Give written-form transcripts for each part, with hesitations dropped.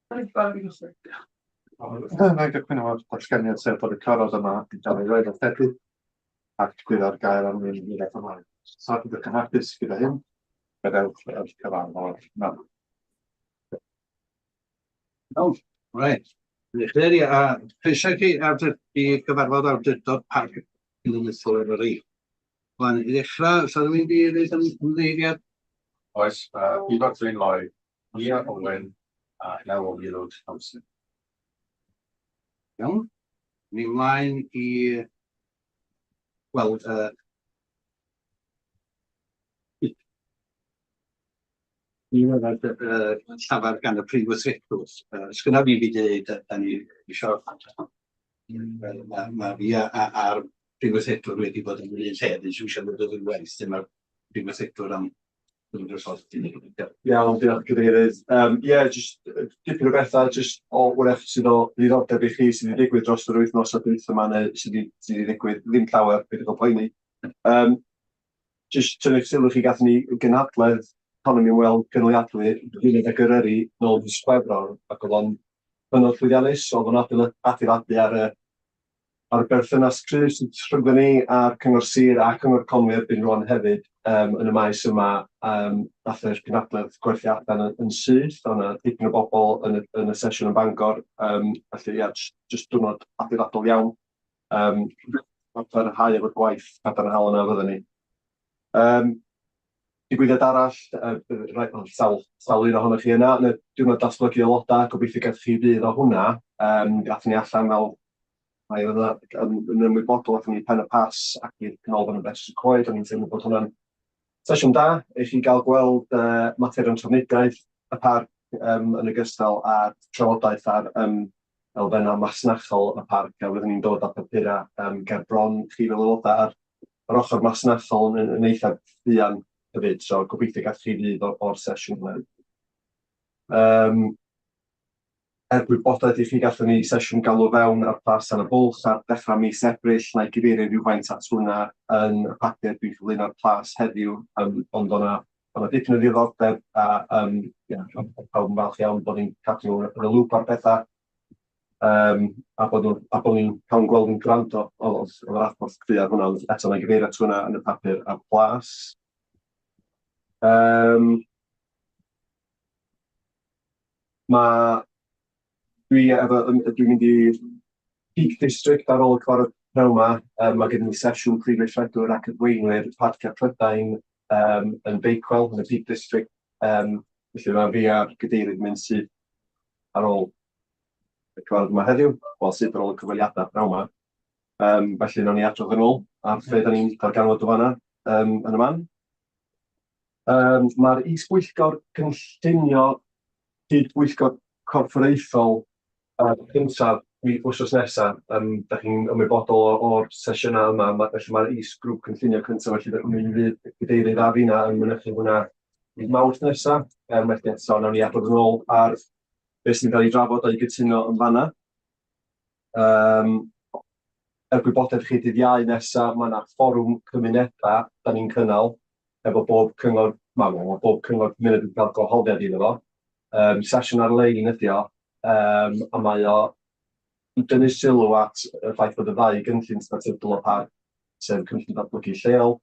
Na i gychwyn efo'r datganiad sef bod y cyfarfod yma yn cael ei roi ddarlledu ac digwyddodd gael ar mwyn i ddechrau ymlaen. Os nad ydych yn hapus gyda hyn, gadewch yr cyfarfod nawr. Iawn, reit. Diolch yn fawr, a croeso i chi ar i gyfarfod Awdurdod Parc Cenedlaethol Eryri. Rwan, i ddechrau, oes 'na rywun 'di rhoid ymddiheuriad? Oes, Ifor Glyn Lloyd, Nia Owen a Naomi Rhodes Thompson. Iawn. Ni mlaen i weld y Ni weld y llafar gan y prif weithredwr. Sgynna fi fi dweud, da ni isio... Mae ma fi a'r prif weithredwr wedi bod yn yr un lle, dwi'n siŵr bod yn waith, dyma'r prif weithredwr am Iawn, diolch Cadeirydd. Ie, yeah, jyst dipyn o bethau, jyst o wrach sydd o ddiddordeb i chi sydd wedi digwydd dros yr wythnos a dwytha yma neu sydd wedi, sydd wedi digwydd ddim llawer, peidiwch â poeni. Jyst tynnu'ch sylw chi, gathon ni gynhadledd economi ymweld cynaliadwy Gwynedd ac Eryri nôl fis Chwefror ac oedd o'n hynod llwyddiannus, oedd o'n adeiladu ar y ar y berthynas cryf sydd rhyngddon ni a'r Cyngor Sir a Cyngor Conwy erbyn rwan hefyd um, yn y maes yma. Um, nath yr gynadledd gwerthu allan yn, yn syth, oedd yna dipyn o bobl yn y, yn y sesiwn yn Bangor, um, felly ia, just, just diwrnod adeiladol iawn. Um, parhau efo'r gwaith cadarnhaol yna fyddwn ni. Um, digwyddiad arall, uh, right, well, sawl, sawl un ohonoch chi yna, yn y diwrnod datblygu aelodau, gobeithio gadw chi fydd o hwnna. Um, gathon ni allan fel mae yna yn, yn ymwybodol, athon ni Pen y Pass ac i'r canolfan yn Betws y Coed, o'n i'n teimlo bod hwnna'n sesiwn da i chi gael gweld uh, materion trafnidiaeth y parc um, yn ogystal â'r trafodaeth ar um, elfennau masnachol y parc, a fyddwn ni'n dod â papurau um, ger bron chi fel aelodau ar yr ochr masnachol yn, yn eitha fuan hefyd, so gobeithio gall chi fydd o'r, or sesiwn yna. Um, er gwybodaeth i chi, gallwn ni sesiwn galw fewn ar Plas Tan y Bwlch ar dechrau mis Ebrill. Na i gyfeirio rhywfaint at hwnna yn y papur dwi'n cyflwyno'r Plas heddiw, um, ond o'na o'na dipyn o ddiddordeb a um, yeah, pawb yn falch iawn bod ni'n cadw nhw yn y lŵp ar bethau um, a bod nhw, a bod ni'n cael yn gweld yn gwrando. Oedd yr adborth cry ar hwnna, ond eto na i gyfeirio at hwnna yn y papur ar Plas. Um, mae dwi efo, dwi'n mynd i'r Peak District ar ôl y cyfarfod pnawn 'ma. Um, mae gen i sesiwn prif weithredwr ac arweinwyr Parciau Prydain um, yn Bakewell, yn y Peak District. Um, felly mae fi a'r gadeirydd mynd syth ar ôl y cyfarfod yma heddiw, wel syth ar ôl y cyfweliadau pnawn 'ma. Um, felly nawn ni adrodd yn ôl ar be da ni'n darganfod o fanna um, yn y man. Um, Mae'r is-bwyllgor cynllunio cyd-bwyllgor corfforaethol cyntaf wythnos nesaf. Um, da chi'n ymwybodol o'r sesiynau yma, ma, felly mae'r is-grŵp cynllunio cyntaf, felly mi fydd cadeirydd a finna yn mynychu hwnna mis Mawrth nesaf. Um, felly eto, nawn ni adrodd yn ôl ar beth sy'n cael ei drafod a'i gytuno yn fanna. Um, er gwybodaeth chi, dydd Iau nesaf, mae yna fforwm cymunedau da ni'n cynnal efo bob cyngor, ma, ma bob cyngor cymuned yn cael gwahoddiad iddo fo. Um, sesiwn ar-lein ydi o, um, a mae o i dynnu sylw at y ffaith bod y ddau gynllun statudol o parc, sef cynllun datblygu lleol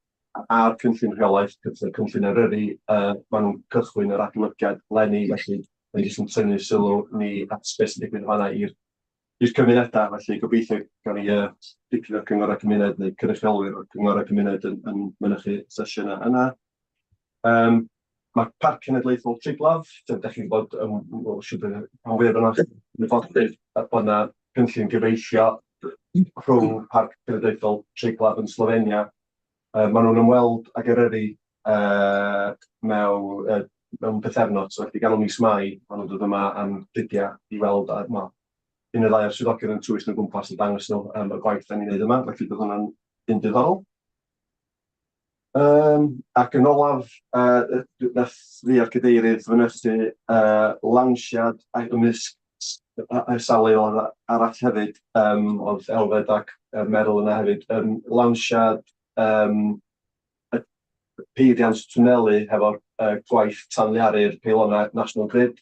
a'r cynllun rheolaeth, sef cynllun Eryri, uh, maen nhw'n cychwyn yr adolygiad leni, felly mae'n jyst yn tynnu sylw ni at beth sy'n digwydd fanna i'r i'r cymunedau, felly gobeithio gawn ni uh, dipyn o'r cyngorau cymuned neu cynrychiolwyr o'r cyngorau cymuned yn, yn mynychu sesiynau yna. Um, mae Parc Cenedlaethol Triglav, lle chi'n bod, um, well, siwr bod rhan fwyaf yna wybodaeth bod yna gynllun gyfeillio rhwng Parc Cenedlaethol Triglav yn Slovenia. Uh, maen nhw'n ymweld ag Eryri uh, mewn, uh, mewn pythefnos, so felly ganol mis Mai, maen nhw'n dod yma am dridiau i weld, a, well, un neu ddau o'r swyddogion yn tywys nhw o gwmpas yn dangos nhw um, y gwaith da ni'n neud yma, felly bydd hwnna'n un diddorol. Um, ac yn olaf, uh, nath fi a'r cadeirydd fynychu uh, lawnsiad ymysg y sawl aelod arall hefyd, um, oedd Elfed ac uh, Meryl yna hefyd, um, lawnsiad um, y peiriant twnelu hefo'r uh, gwaith tanliaru'r peilonau National Grid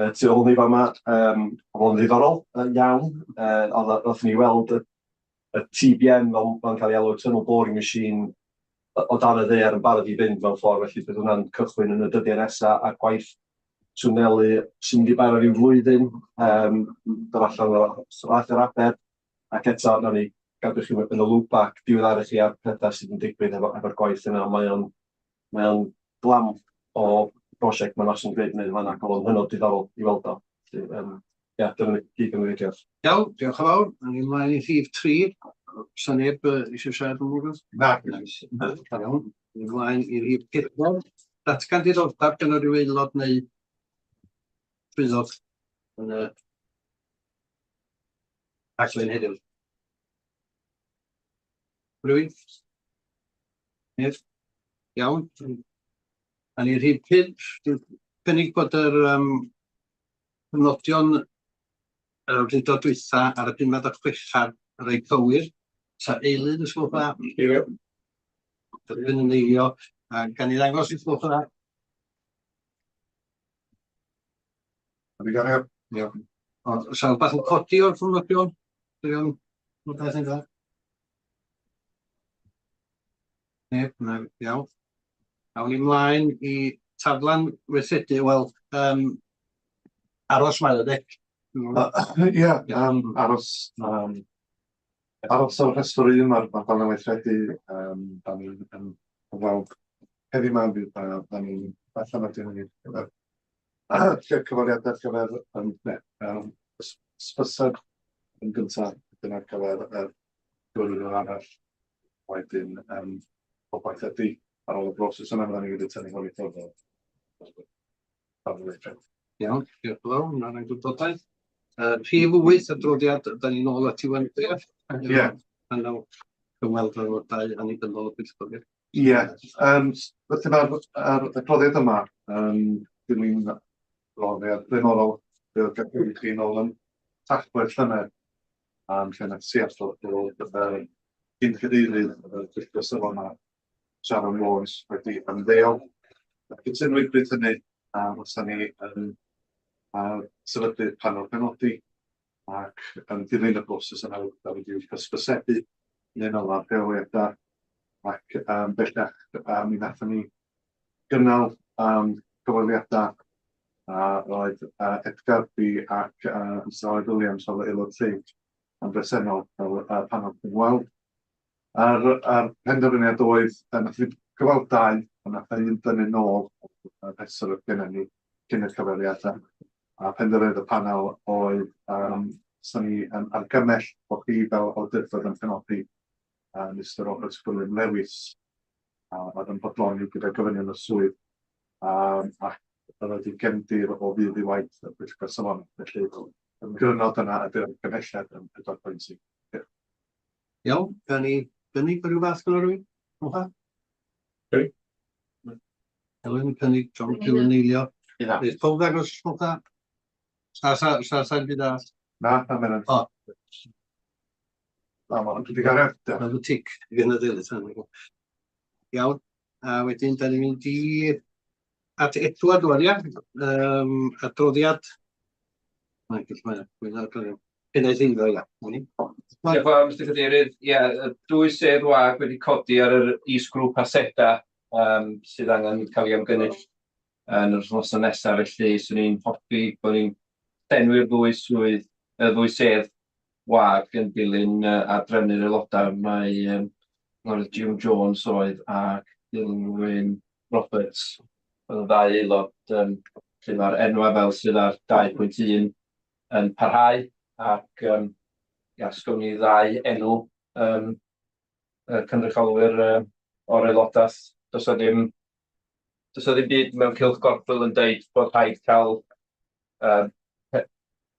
uh, tu ôl ni fama. Um, oedd o'n ddiddorol uh, iawn. Uh, oedd, oedd ni weld y y TBM fel mae'n cael ei alw, Tunnel Boring Machine, o dan y ddaear yn barod i fynd mewn ffordd, felly bydd hwnna'n cychwyn yn y dyddiau nesaf a gwaith twnelu sy'n mynd i bara ryw flwyddyn, um, dod allan o'r allan aber, ac eto, nawn ni gadw chi yn y loop ac diweddaru chi ar pethau sydd yn digwydd efo'r efo gwaith yna, mae o'n mae o'n glamp o brosiect mae National Grid yn neud yn fan'na ac o'dd o'n hynod diddorol i weld o. Felly yym ia, dyna ni gyd am y fideo. Iawn, diolch yn fawr. Awn ni ymlaen i rhif 3. Sa neb uh, eisiau siarad am rhywbeth? Na. Iawn. Ymlaen i rhif 4. Datgan diddordeb gan ryw aelod neu swyddog yn y rhaglen heddiw. Rwy'n? Neb? Iawn. A ni rhif 5, dwi'n cynnig bod yr um, cofnodion yr awdurdod dwytha ar y bumed a chwechad yn rhai cywir. Sa eilydd os gwelwch dda? Eilio. Rhywun yn eilio. A gan i ddangos os gwelwch dda? Ydy gael. Iawn. Ond sa rhywbeth yn codi o'r cofnodion? Dwi'n rhywbeth yn dda? Neb, na, iawn. Awn ni mlaen i taflan weithredu, wel, um, aros mae o, de? Ie, um, aros, um, aros ar rhestr un mae'r ma dalen weithredu, um, da ni'n um, weld heddiw ma, fydd, da, da ni'n allan ar dyn ni gyfer lle cyfweliadau ar gyfer um, ne, um, hysbyseb yn gyntaf, dyna ar gyfer yr gyfweliad arall. Wedyn, um, gobaith ydy, ar ôl y broses yna, fyddan ni wedi tynnu hwn i ffwrdd o'r weithred. Iawn, diolch yn fawr, hwnna'n gwybodaeth. Uh, rhif 8, adroddiad, da ni'n ôl at Iwan Griff. Ie. Yeah. Panel cyfweld aelodau annibynnol y pwyllgor. Ie, yeah. um, felly mae'r er, adroddiad yma, um, dilyn adroddiad blaenorol, fe oedd gadw i chi nôl yn Tachwedd llynedd, am lle nath Seattle bod y cyn cadeirydd y Pwyllgor Safonau, Sharon Lawrence, wedi ymddeol. Cytunwyd bryd hynny a fysa ni yn sefydlu'r panel penodi ac yn dilyn y broses yna da wedi hysbysebu yn unol â'r rheoliadau ac um, bellach um, mi wnaethon ni gynnal um, cyfweliadau a roedd uh, Edgar fi ac uh, Mr Aled Williams fel aelod lleyg yn bresennol fel uh, panel cyfweld. A'r, ar penderfyniad oedd, uh, nath ni cyfweld dau, ond nath un dynnu nôl y rhestr oedd gennym ni cyn y cyfweliadau. A penderfyniad y panel oedd, um, sa ni yn argymell bod chi fel awdurdod yn penodi uh, Mr Robert Gwilym Lewis, a oedd yn bodloni gyda gofynion y swydd um, ac oedd wedi gefndir o fudd i waith y Pwyllgor Safonau. Felly, yn gryno dyna ydy'r argymhelliad yn 4.1. Iawn, gawn ni gynnig rhyw fath gyda rhywun? Oha? Okay. Helen yn cynnig, John Pugh yn eilio. Bydd pob ddangos oha? Sa, sa, sa, sa'n byd arall? Na, na, mae'n... O. Na, mae'n wedi gael eftir. Mae'n tic, i fynd y ddilys. Iawn, a wedyn da ni'n mynd i at Edward rwan, ia? Um, adroddiad. Mae'n gallu mae'n adroddiad. Pennaeth eiddo, ia. Na ni. Diolch yn fawr, Mr Cadeirydd. Ie, y dwy sedd wag wedi codi ar yr is-grŵp aseda um, sydd angen cael ei ymgynnull yn yr wythnosau nesaf, felly swn i'n hoffi bod ni'n llenwi'r ddwy swydd, y ddwy sedd wag yn dilyn uh, adrefnu'r aelodau. Mae um, Lord June Jones oedd ac Dilwyn Roberts oedd y ddau aelod um, lle mae'r enwau fel sydd ar 2.1 yn parhau ac um, ia, sgwn ni ddau enw um, y cynrychiolwyr uh, o'r aelodaeth. Does 'na ddim, does 'na ddim byd mewn cylch gorchwyl yn deud bod rhaid cael um,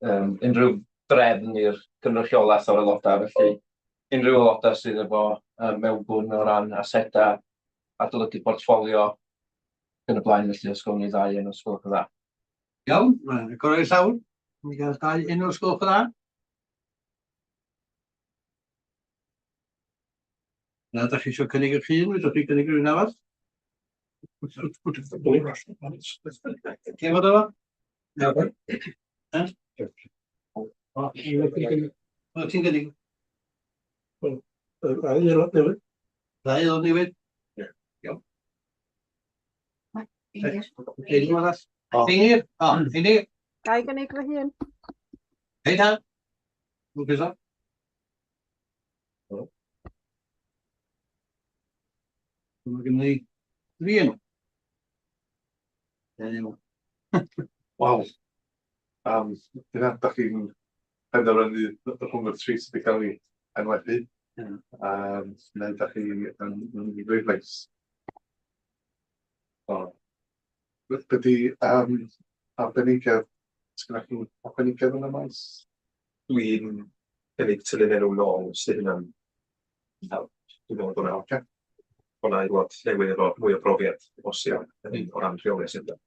unrhyw drefn i'r gynrychiolaeth o'r aelodau, felly unrhyw aelodau sydd efo yym mewnbwn o ran asedau, adolygu portffolio, ac yn y blaen, felly os gawn ni ddau enw os gwelwch yn dda. Iawn, mae'n gorau i'r llawr. Mi gael dau enw os gwelwch yn dda. Na, da chi eisiau cynnig eich hun, fedrwch chi gynnig rhywun arall? Ti'n fod efo? O, ti'n gynnig? Ddau aelod newydd. Ddau aelod newydd? Ie. Iawn. Einir. Einir arall? Einir? O, Einir. Ga i gynnig fy hun? Hei ta. Lwcus o. Mae gen i dri enw. Enw. Wel, um, dyna, da chi'n penderfynu rhwng y tri sydd wedi cael ei enwebu. Um, neu da chi yn mynd i bleidlais. So, be di um, arbenigedd? Sgynnoch chi arbenigedd yn y maes? Dwi'n cynnig tynnu'n enw nôl os 'di hynna'n help. Dwi'n meddwl bod 'na bod 'na aelod newydd efo mwy o brofiad o bosib yn o ran rheoli asedau.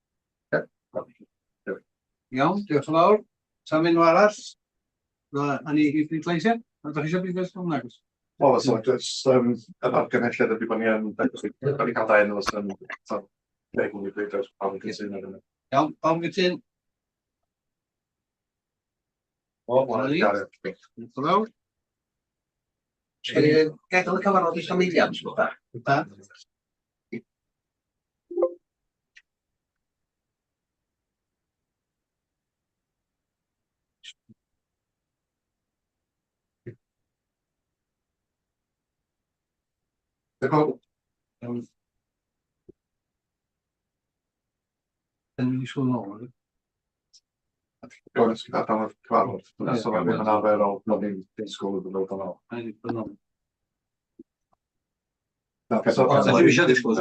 Iawn, diolch yn fawr. Sam enw arall? Na, a ni i bleidleisio? Na, ydych chi eisiau bleidleisio? Nag oes. Wel, so, jyst um, yr argymhelliad ydy bod ni yn, da ni cael dau enw os yn, so, deg mwyn i bleidlais, pawb yn cytuno ar hynny. Iawn, pawb yn gytun? O, mae'n Diolch yn fawr. Gadael y cyfarfod i Sam Williams, gwybod? Da. Diolch. Iawn. Yn mynd i sôn nôl. Gofyn os gyda adael y cyfarfod. Dyna so mae'n yn arferol bod ni'n disgwyl iddyn nhw ddod yn ôl. Na, so, Os ydych chi eisiau disgwyl, so.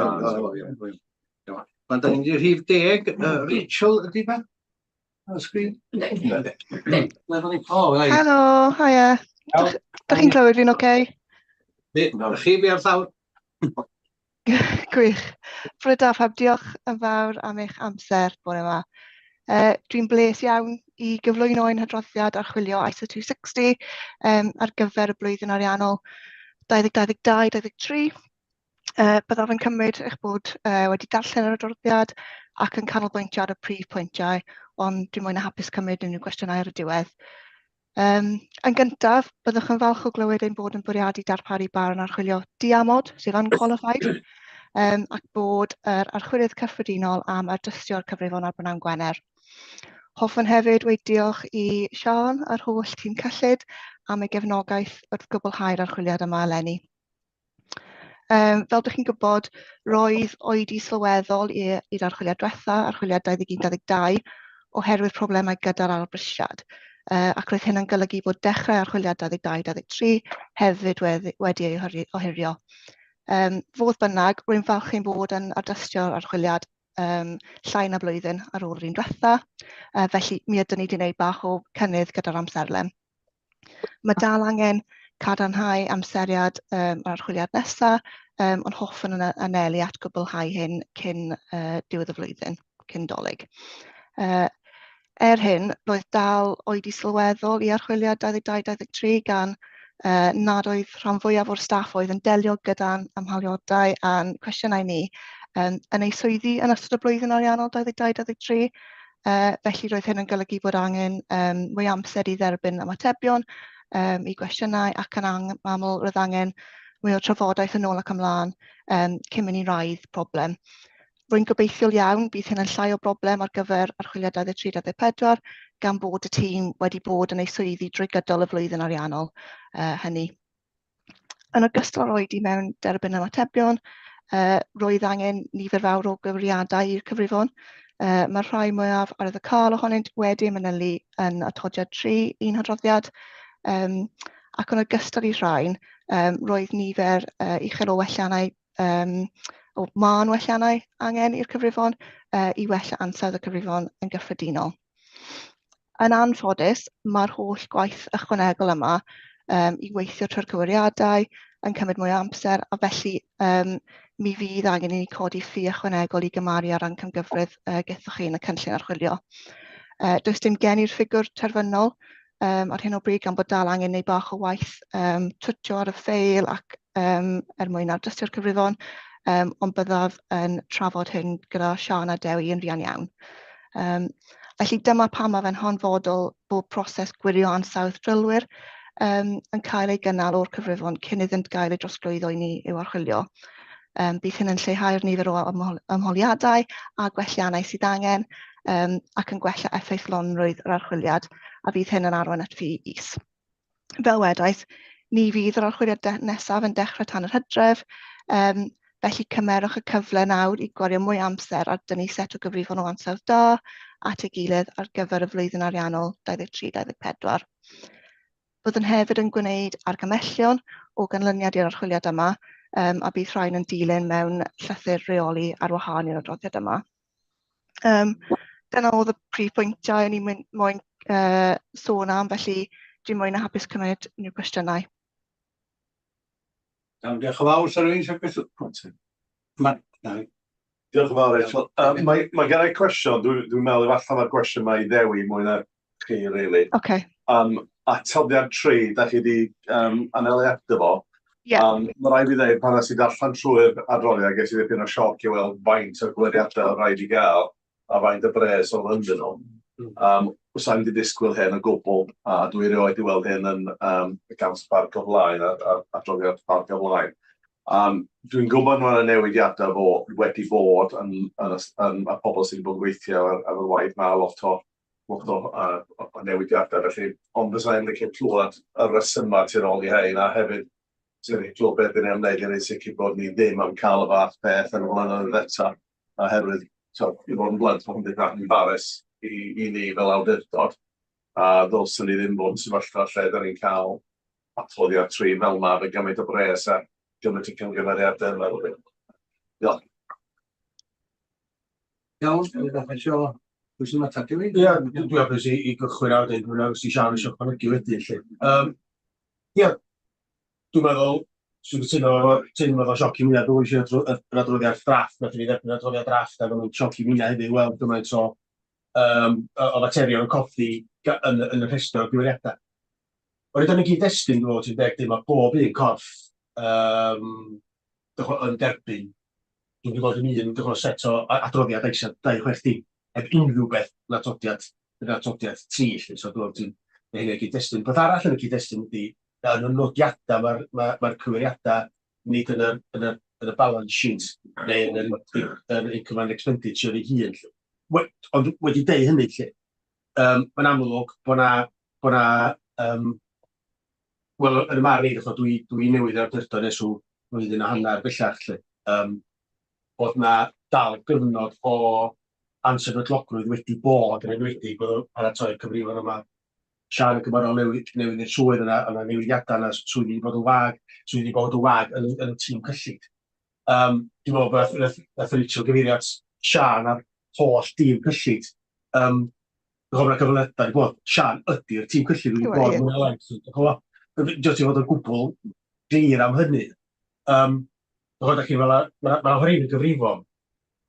Mae'n da ni'n mynd i'r rhif deg. Rachel ydy fe? Ar y sgrin? Ble ni? O, fel Helo, haia. Dych chi'n clywed fi'n oce? Chi fi ar llawr. Gwych. Bore da pawb, diolch yn fawr am eich amser bore yma. Dwi'n bles iawn i gyflwyno ein hadroddiad archwilio ISO 260 ar gyfer y blwyddyn ariannol 2022-2023. Byddaf yn cymryd eich bod wedi darllen yr adroddiad ac yn canolbwyntio ar y prif pwyntiau, ond dwi'n mwy na hapus cymryd unrhyw gwestiynau ar y diwedd. Yn gyntaf, byddwch yn falch o glywed ein bod yn bwriadu darparu barn archwilio diamod, sef unqualified, ac bod yr archwilydd cyffredinol am ardystio'r cyfrifon ar brynawn Gwener. Hoffwn hefyd dweud diolch i Siân a'r holl tîm cyllid am ei gefnogaeth wrth gwblhau'r archwiliad yma eleni. Fel dych chi'n gwybod, roedd oedi sylweddol i'r archwiliad diwetha, archwiliad 21-22, oherwydd problemau gyda'r arbrisiad. Ac roedd hyn yn golygu bod dechrau archwiliad 22-23 hefyd wedi ei ohirio. Fodd bynnag, rwy'n falch ein bod yn ardystio'r archwiliad llai na blwyddyn ar ôl yr un diwetha, felly mi ydyn ni wedi gwneud bach o cynnydd gyda'r amserlen. Mae dal angen cadarnhau amseriad yr archwiliad nesaf, ond hoffwn yn anelu at gwblhau hyn cyn diwedd y flwyddyn, cyn Dolig. Er hyn, roedd dal oedi sylweddol i archwiliad 22-23 gan nad oedd rhan fwyaf o'r staff oedd yn delio gyda'n amhaliadau a'n cwestiynau ni yn eu swyddi yn ystod y blwyddyn ariannol 22-23. Felly roedd hyn yn golygu bod angen mwy o amser i dderbyn ymatebion i gwestiynau ac yn aml roedd angen mwy o trafodaeth yn ôl ac ymlaen cyn mynd i wraidd problem. Rwy'n gobeithiol iawn bydd hyn yn llai o broblem ar gyfer archwiliad 23-24 gan bod y tîm wedi bod yn ei swyddi drwy gydol y flwyddyn ariannol hynny. Yn ogystal â'r oedi mewn derbyn ymatebion, roedd angen nifer fawr o gyfrifiadau i'r cyfrifon. Mae'r rhai mwyaf arwyddocaol ohonynt wedi manylu yn atodiad 3 i'n hadroddiad, ac yn ogystal i'r rhain, roedd nifer uchel o welliannau, o mân welliannau angen i'r cyfrifon i wella ansawdd y cyfrifon yn gyffredinol. Yn anffodus, mae'r holl gwaith ychwanegol yma um, i weithio trwy'r cywiriadau yn cymryd mwy o amser, a felly um, mi fydd angen i ni codi ffi ychwanegol i gymaru ar ran camgyfrif uh, gethoch chi yn y cynllun archwilio. Uh, does dim gen i'r ffigwr terfynol um, ar hyn o bryd gan bod dal angen neu bach o waith um, twtio ar y ffeil ac um, er mwyn ardystio'r cyfrifon, um, ond byddaf yn trafod hyn gyda Siân a Dewi yn fuan iawn. Um, felly dyma pam mae fe'n hanfodol bod proses gwirio ansawdd drylwyr um, yn cael ei gynnal o'r cyfrifon cyn iddynt gael eu drosglwyddo i ni i'w archwilio. Um, bydd hyn yn lleihau'r nifer o ymholiadau a gwelliannau sydd angen um, ac yn gwella effeithlonrwydd yr archwiliad, a fydd hyn yn arwain at ffi is. Fel wedais, ni fydd yr archwiliad nesaf yn dechrau tan yr hydref, um, felly cymerwch y cyfle nawr i gwario mwy amser ar dynnu set o gyfrifon o ansawdd da at ei gilydd ar gyfer y flwyddyn ariannol 23-24. Byddwn hefyd yn gwneud argymhellion o ganlyniad i'r archwiliad yma, um, a bydd rhain yn dilyn mewn llythyr reoli ar wahân i'r adroddiad yma. Um, dyna oedd y prif bwyntiau o'n i'n moyn uh, sôn am, felly dwi'n mwy na hapus cymryd unrhyw gwestiynau. Iawn, diolch yn fawr. Sa rhywun eisiau cwestiwn? Ma, na. Diolch yn fawr, Rachel. Um, mae, mae gen i cwestiwn, dwi'n dwi meddwl efallai mae'r cwestiwn mae i ddewi mwy na chi, really. Okay. Um, atodiad 3, da chi wedi um, anelu ato fo. Yeah. Um, mae rhaid i ddweud, pan nes i darllen trwy'r adroddiad, ges i ddipyn o sioc i weld faint o gwiriadau oedd rhaid i gael a faint o bres oedd ynddyn nhw. Um, Sa i'n wedi disgwyl hyn o gwbl, a dwi erioed i weld hyn yn um, y gams parc o flaen, a, a adroddiad parc o flaen. Um, dwi'n gwybod mae yna newidiadau fo, wedi bod yn, yn, yn, yn, a pobl sydd wedi bod yn gweithio ar, ar y waith, mae lot o lot o, uh, o newidiadau, felly, ond fysa i'n licio clywed y rhesymau tu ôl i hein, a hefyd, sy'n ni'n clywed beth ni'n am wneud i wneud sicr bod ni ddim am cael y fath beth yn y blynyddoedd eto, oherwydd, so, i fod yn blunt, mae hwn wedi bod yn embarrass i, i ni fel awdurdod, a ddylswn ni ddim bod yn sefyllfa lle da ni'n cael atoddiad tri fel yma, fe gymaint o bres a gymaint o camgymeriadau yma. Diolch. Iawn, ydych chi eisiau pwy sy'n ateb i fi? Ie, dwi'n hapus i, i gychwyn ar wedyn, dwi'n hapus i Sian eisiau chwanegu wedyn, lle. Um, ie, dwi'n meddwl, dwi'n cytuno efo Tim oedd o sioc i minnau, dwi'n eisiau yr adroddiad drafft, nath ni dderbyn adroddiad drafft, ac o'n sioc i minnau hefyd weld gymaint o, um, o faterion yn codi yn, yn y rhestr o gywiriadau. Ond rydyn ni gyd-destun, dwi'n meddwl, ti'n deg, mae bob un corff um, yn derbyn Dwi'n wedi gweld yn un dych set o adroddiad eisiau 260 heb unrhyw beth yn atodiad, yn atodiad 3, lle. So dwi'n meddwl mae hynny'n cyd-destun. Peth arall yn y cyd-destun ydy, na yn y nodiadau mae'r ma, ma cywiriadau nid yn y, yn y, yn y balance sheet neu yn yr, yr income and expenditure ei hun. Lle. We, ond wedi deud hynny, lle, um, mae'n amlwg bod na, bod na um, wel, yn y marn i, dwi, dwi newydd ar awdurdod ers rhyw flwyddyn a hanner bellach, 'lly, yym, bod 'na dal gyfnod o ansefydlogrwydd wedi bod, yn enwedig bod o'n paratoi'r cyfrifon yma. Siân yn gymharol newydd, newydd i'r swydd yna, yna newidiadau yna, swyddi wedi bod yn wag, swyddi wedi bod yn wag yn, yn y tîm cyllid. Um, dwi'n meddwl bod nath, nath Rachel gyfeirio at Siân a'r holl dîm cyllid. Um, Dwi'n cofio cyfweliadau wedi bod, Siân ydy'r tîm cyllid wedi bod mwy o lai. Dwi'n cofio, jyst i fod yn gwbl glir am hynny. Um, dwi'n cofio, chi fel, mae yna rhain yn gyfrifon,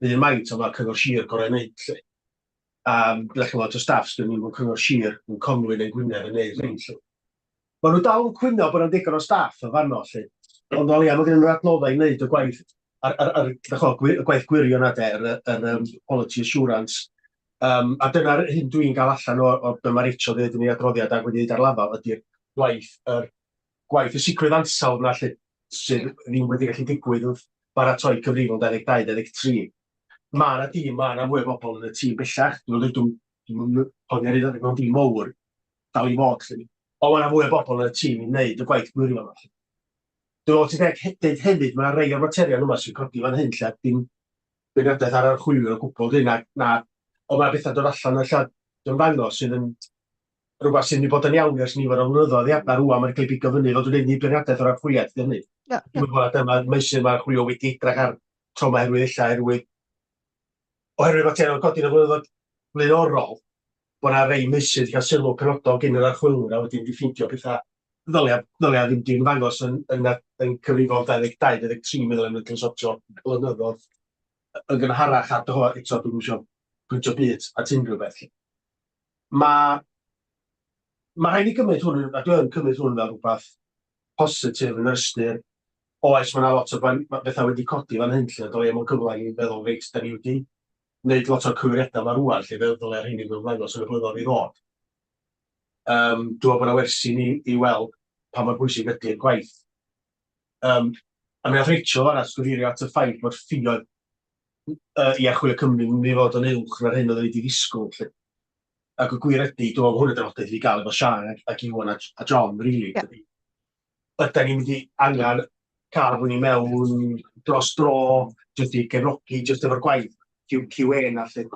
un maint ond mae'r cyngor sir gorau wneud, lle. Um, Byddech chi'n lot o staff sydd yn mynd cyngor sir yn Conwy neu'n Gwynedd yn neud rhain, lle. Maen nhw dal yn cwyno bod 'na'm digon o staff yn fanno 'lly, ond o leia ma' gennyn nhw'r adnoddau i wneud y gwaith ar ar ar dach ch'mo' y gwaith gwirio 'na de, yr yr yym quality assurance. Yym a dyna'r hyn dwi'n gael allan o o be' ma' Rachel 'di ddeud yn ei adroddiad ac wedi ddeud ar lafar ydi'r gwaith yr gwaith y sicrwydd ansawdd 'na 'lly, sydd ddim wedi gallu digwydd wrth baratoi cyfrifon 22, 23. Ma' 'na dîm, ma' 'na fwy o bobl yn y tîm bellach, dwi'n meddwl dwi'm dwi'm yn poeni ar un adeg mewn dîm mowr, dal i fod 'lly. Ond mae 'na fwy o bobl yn y tîm i wneud y gwaith gwirion 'ma 'lly. Dwi'n meddwl ti'n deg deud hefyd, mae 'na rei o'r materion yma sy'n codi fan hyn lle dim beirniadaeth ar archwilwyr o gwbl 'di hynna, na, ond mae pethau'n dod allan ella ymddangos sydd yn rhywbeth sydd wedi bod yn iawn ers nifer o flynyddoedd, ia, na rŵan mae'n cael ei bigo fyny, fel dwi'n dweud, nid beirniadaeth o'r archwiliad 'di hynny. Na, na. Dwi'n meddwl na dyma'r meysydd mae archwilio wedi edrych ar tro 'ma oherwydd ella oherwydd oherwydd materion yn codi yn y blynyddoedd blaenorol, bod 'na rei meysydd 'di cael sylw penodol gin yr archwilwyr a wedyn 'di ffeindio petha ddylia, ddylia ddim 'di ymddangos yn, yn, yn cyfrifon 22, 23, meddwl am cael sortio blynyddoedd yn gynharach a do, eto dwi'm isio pwyntio byd at unrhyw beth. Mae ma rhaid ni gymryd hwn, a dwi yn cymryd hwn fel rhywbeth positif yn yr ystyr, oes, mae yna lot o bethau wedi codi fan hyn, lle, ond mae'n cyfle i ni feddwl, reit, da ni wedi wneud lot o'r cywiriadau yma rŵan, lle fe ddylai'r rheini ddim ymddangos yn y blynyddoedd i ddod. Um, dwi'n meddwl bod yna wersi ni i weld pa mor bwysig ydy'r gwaith. Um, a mi nath Rachel arall gyfeirio at y ffaith bod ffioedd uh, i Archwilio Cymru yn mynd i fod yn uwch na'r hyn oedden ni wedi ddisgwyl. Lle. Ac y gwir ydy, dwi'n meddwl bod hwn yn drafodaeth i fi gael efo Sian ac, ac Iwan a, a John, really. Yeah. Ydy ni'n mynd i angen cael rhywun i mewn dros dro, jyst i gefnogi, jyst efo'r gwaith QA na lle.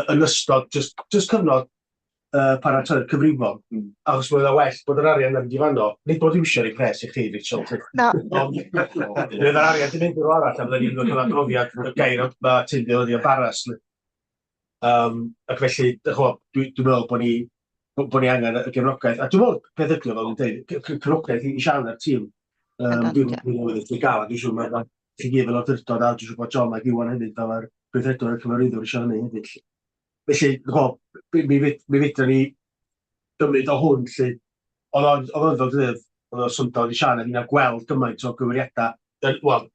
Yn ystod, jyst, jyst cyfnod uh, paratoi'r cyfrifon. Achos mae'n well bod yr arian yn mynd i fanno. Nid bod iwsio rei pres i chi, Rachel. Na. Ond bydd yr arian di mynd i rywle arall a fydden ni'n cael adroddiad y gair mae ti'n dweud yn embarrass. Um, ac felly, dych ch'mo', dwi'n dwi meddwl bod ni bod ni angen y gefnogaeth. A dwi'n meddwl peth ydy o, fel dwi'n dweud, cefnogaeth i Sian a'r tîm. Um, dwi'n dwi'n awyddus i gael, a dwi'n siŵr mae chi gyd fel awdurdod, a dwi'n siŵr bod John ac Iwan hefyd fel yr gweithredwr a'r cyfarwyddwr eisiau hynny hefyd. Felly, ch'mo', mi mi fedra ni gymryd o hwn 'lly. Oedd o'n oedd o'n fel dwi'n dweud, oedd o'n syndod i Siân a finna gweld gymaint o gywiriadau. Wel,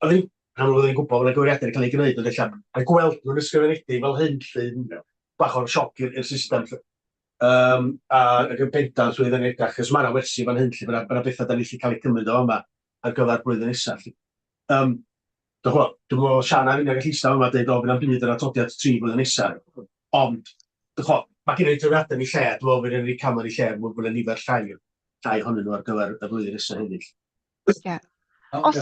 oedd hi'n pan oedden ni'n gwybod bod yna gywiriadau wedi cael eu gwneud, ond ella a gweld nhw'n ysgrifenedig fel hyn 'lly, bach o'r sioc i'r system 'lly. Um, a ac yn bendant fydd yn edrych, achos mae yna wersi fan hyn 'lly, mae yna bethau da ni allu cael eu cymryd o yma ar gyfer blwyddyn nesaf 'lly. Um, Dych ch'mo', dwi'm yn meddwl Siân a finna gallu ista yma a deud o fydd na'm byd yn atodiad tri blwyddyn nesa, ond dych ch'mo', ma' gynnon ni trefniadau yn eu lle, a dwi'n meddwl fydd ni camau yn eu lle, mwyn bod 'na nifer llai llai ohonyn nhw ar gyfer y flwyddyn nesa hefyd. Ie. Os,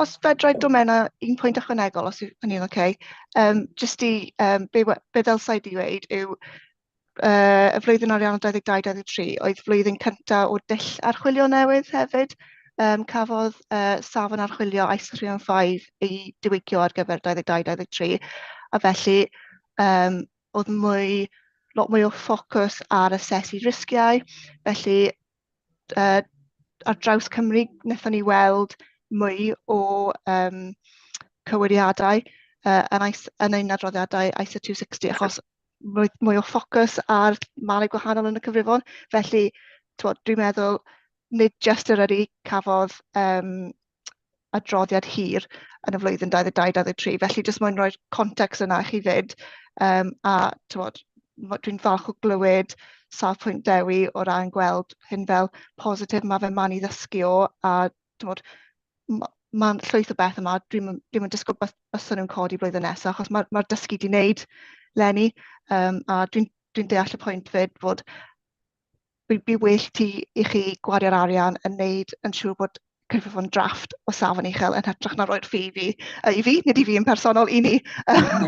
os fedra i dod mewn â un pwynt ychwanegol, os yw hynny'n oce. Um, jyst i, um, be, be ddylsai di weud yw, uh, y flwyddyn ariannol 22-23 oedd flwyddyn cyntaf o dull archwilio newydd hefyd. Um, cafodd uh, safon archwilio ISO 315 ei diwygio ar gyfer 22-23, a felly um, oedd mwy, lot mwy o ffocws ar asesu risgiau. Felly, uh, ar draws Cymru, wnaethon ni weld mwy o um, cywiriadau uh, yn, yn ein adroddiadau ISO 260, achos mwy, mwy o ffocws ar mannau gwahanol yn y cyfrifon. Felly, twod, dwi'n meddwl, nid jyst Eryri cafodd um, adroddiad hir yn y flwyddyn 22-23. Felly, jyst mwyn rhoi'r context yna i chi fyd. Um, a tywod, dwi'n falch o glywed safbwynt Dewi o ran gweld hyn fel positif, mae fe'n man i ddysgu o, a tywod, mae'n llwyth o beth yma, dwi'm yn, dwi'm yn disgwyl bys, byswn nhw'n codi blwyddyn nesaf, achos mae'r ma dysgu di wneud leni, um, a dwi'n dwi deall y pwynt fyd fod by, by well ti i chi gwario'r arian yn wneud yn siŵr bod cyfrifon drafft o safon uchel yn hytrach na roi'r ffi fi, i fi, nid i fi yn personol, i ni,